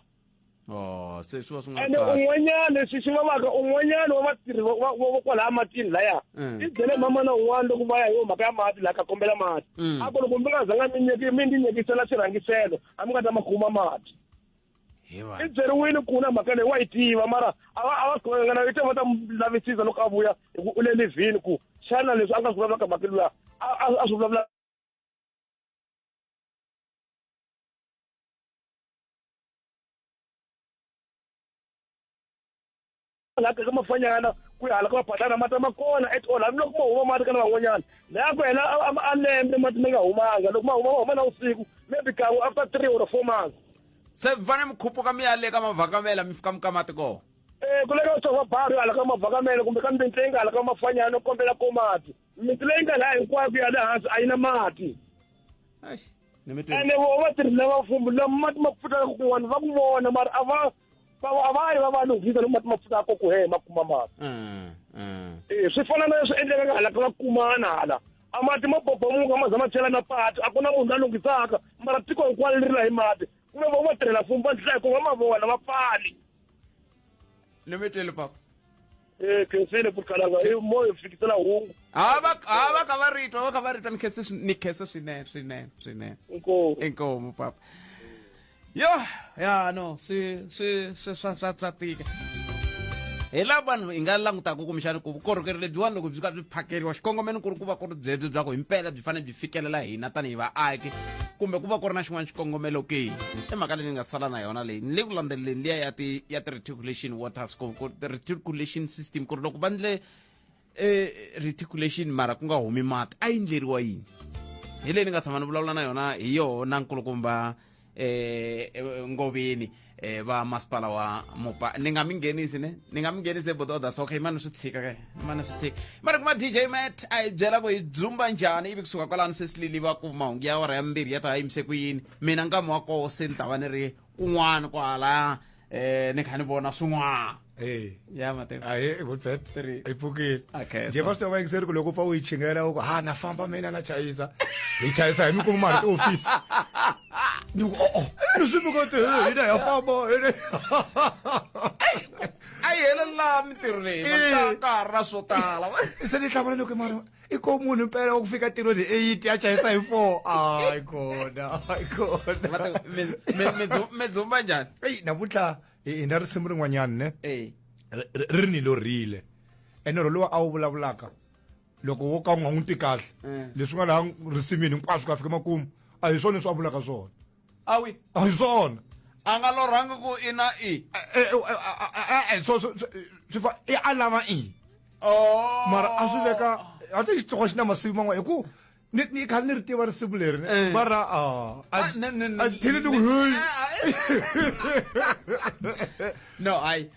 Oh, se swi va swi nga ene un'wanyana lexi xi vavaka un'wanyana wa vatirhi va kwalaya matini laya i byele mama na un'wana loko va ya hi yo mhaka ya mati laha ka kombela mati a ku loko mi nga zanga mi nyeki mi ndzi nyekisela xirhangiselo a mi nga ta ma kuma mati. I byeriwile ku na mhaka leyi wa yi tiva mara a va a va swi na i va ta lavisisa loko a vuya hi ku u le livhini ku xana leswi a nga swi vulavulaka mhaka luya a swi vulavula laha ka mafanyana ku ya hala ka maphatlana mati ma kona at all hambiloko ma huma mati ka na van'wanyana laha ku hela a lembe mati ma nga humanga loko ma huma ma huma na vusiku maybe kan'we after 3 or 4 months. Se mi fanele mi khupuka mi ya le ka mavhakamela mi fika mi ka mati kona. Ku le ka sova bari hala ka mavhakamela kumbe ka miti leyi nga hala ka mafanyana u kombela ko mati miti leyi nga laha hinkwayo ku ya le hansi a yi na mati. Ene vo vatirhi lava mfumo lama mati ma pfutaka kun'wana va ku vona mara a va a va yi va va lunghisa loko mati ma pfutaka ku he ma kuma mati. Swi fana na leswi endlekaka hala ka vakumana hala a mati ma bobomuka ma za ma chela na patu a ku na munhu la lunghisaka mara tiko hinkwalo leri la hi mati kumbe vo vatirhela mfumo va ndlela hikuva ma vona va pfali. Ni mi twile papa. Khensile ku kalanga i mo hi fikisela hungu. Ha va ha va ka va ritwa va ka va ritwa ni khense ni khense swinene swinene swinene. Inkomu. Inkomu papa. Yo ya no swi swi swi swa swa swa tika. Hi laha vanhu hi nga langutaka kumbexana ku vukorhokeri lebyiwani loko byi ka byi phakeriwa xikongomelo ku ri ku va ku ri byebyo bya ku himpela byi fanele byi fikelela hina tanihi vaaki kumbe ku va ku ri na xin'wana xikongomelo ke. I mhaka leyi ni nga sala na yona leyi ni le ku landzeleleni liya ya ti ya ti-reticulation waters ku ku reticulation system ku ri loko va ndle reticulation mara ku nga humi mati a yi ndleriwa yini. Hi leyi ni nga tshama ni vulavula na yona hi yona nkulukumba Ngoveni va masipala wa Mopa. Ni nga mi nghenisi ne ni nga mi nghenisi bododa so okay mani swi tshika ke mani swi tshika mani kuma DJ Matt a hi byela ku hi dzumba njhani ivi kusuka kwalano se silili va ku mahungu ya awara ya 2 ya ta yimise ku yini mina nkama wa koho se ni ta va ni ri kun'wana kwala ni kha ni vona swin'wana. Ya Mateo. Ahe, Wilfred. 3. I pfukile. Okay, Nje va swi tiva vayingiseri ku loko u pfa u yi chingela u ku ha na famba mina na chayisa. Hi chayisa hi mi kuma mali tiofisi. Ni ku oh oh. Ni swi mi ku hina ya famba. A yi helela mintirho leyi ka ha ri na swo tala. Se ni hlamula loko mara i ko munhu mpela wa ku fika ntirhweni hi 8 ya chayisa hi 4. Hayi kona, hayi kona. Mateo, mi dzumba njhani? Eyi, namuntlha hi na risimu rin'wanyana ne? Ri ni lorile. Ene ro lowa a wu vulavulaka loko wo ka u nga n'wi twi kahle leswi nga laha risimini hinkwaswo ku ya fika makumu a hi swona leswi a vulaka swona. Awi. A hi swona. A nga lorhangi ku i na i. So swi fa i a lava i. Oh. Mara a swi veka a ti xitsonga xi na masivi man'wana hi ku ni khale ni ri tiva risimu leri ne mara a a thile ni ku hey. No hayi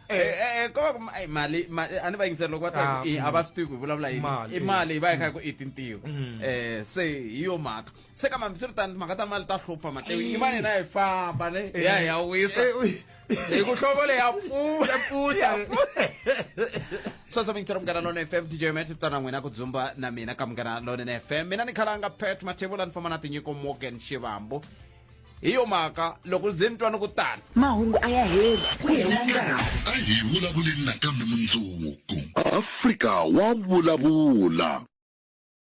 ko va ku mali a ni va yingisela loko va ta i a va swi tivi ku hi vulavula yini. I mali va yi kha ku i tintiho. Se hi yo mhaka. Se ka hambiswiritano timhaka ta mali ta hlupha Mateo. I mani na hi famba ne hi ya hi ya wisa. Hi ku hloko leyi ya pfuta. Ya pfuta. Sweswo mi yingisela Munghana Lonene FM DJ Matt tana n'wina ku dzumba na mina ka Munghana Lonene FM. Mina ni khalanga Pat Mathebula ni famba na Tinyiko Morgan Shivambu. Hi yo mhaka loko ndzi ni twa ni ku tani. Mahungu a ya heli ku hela nkarhi. A hi vulavuleni nakambe mundzuku. Afrika wa vulavula.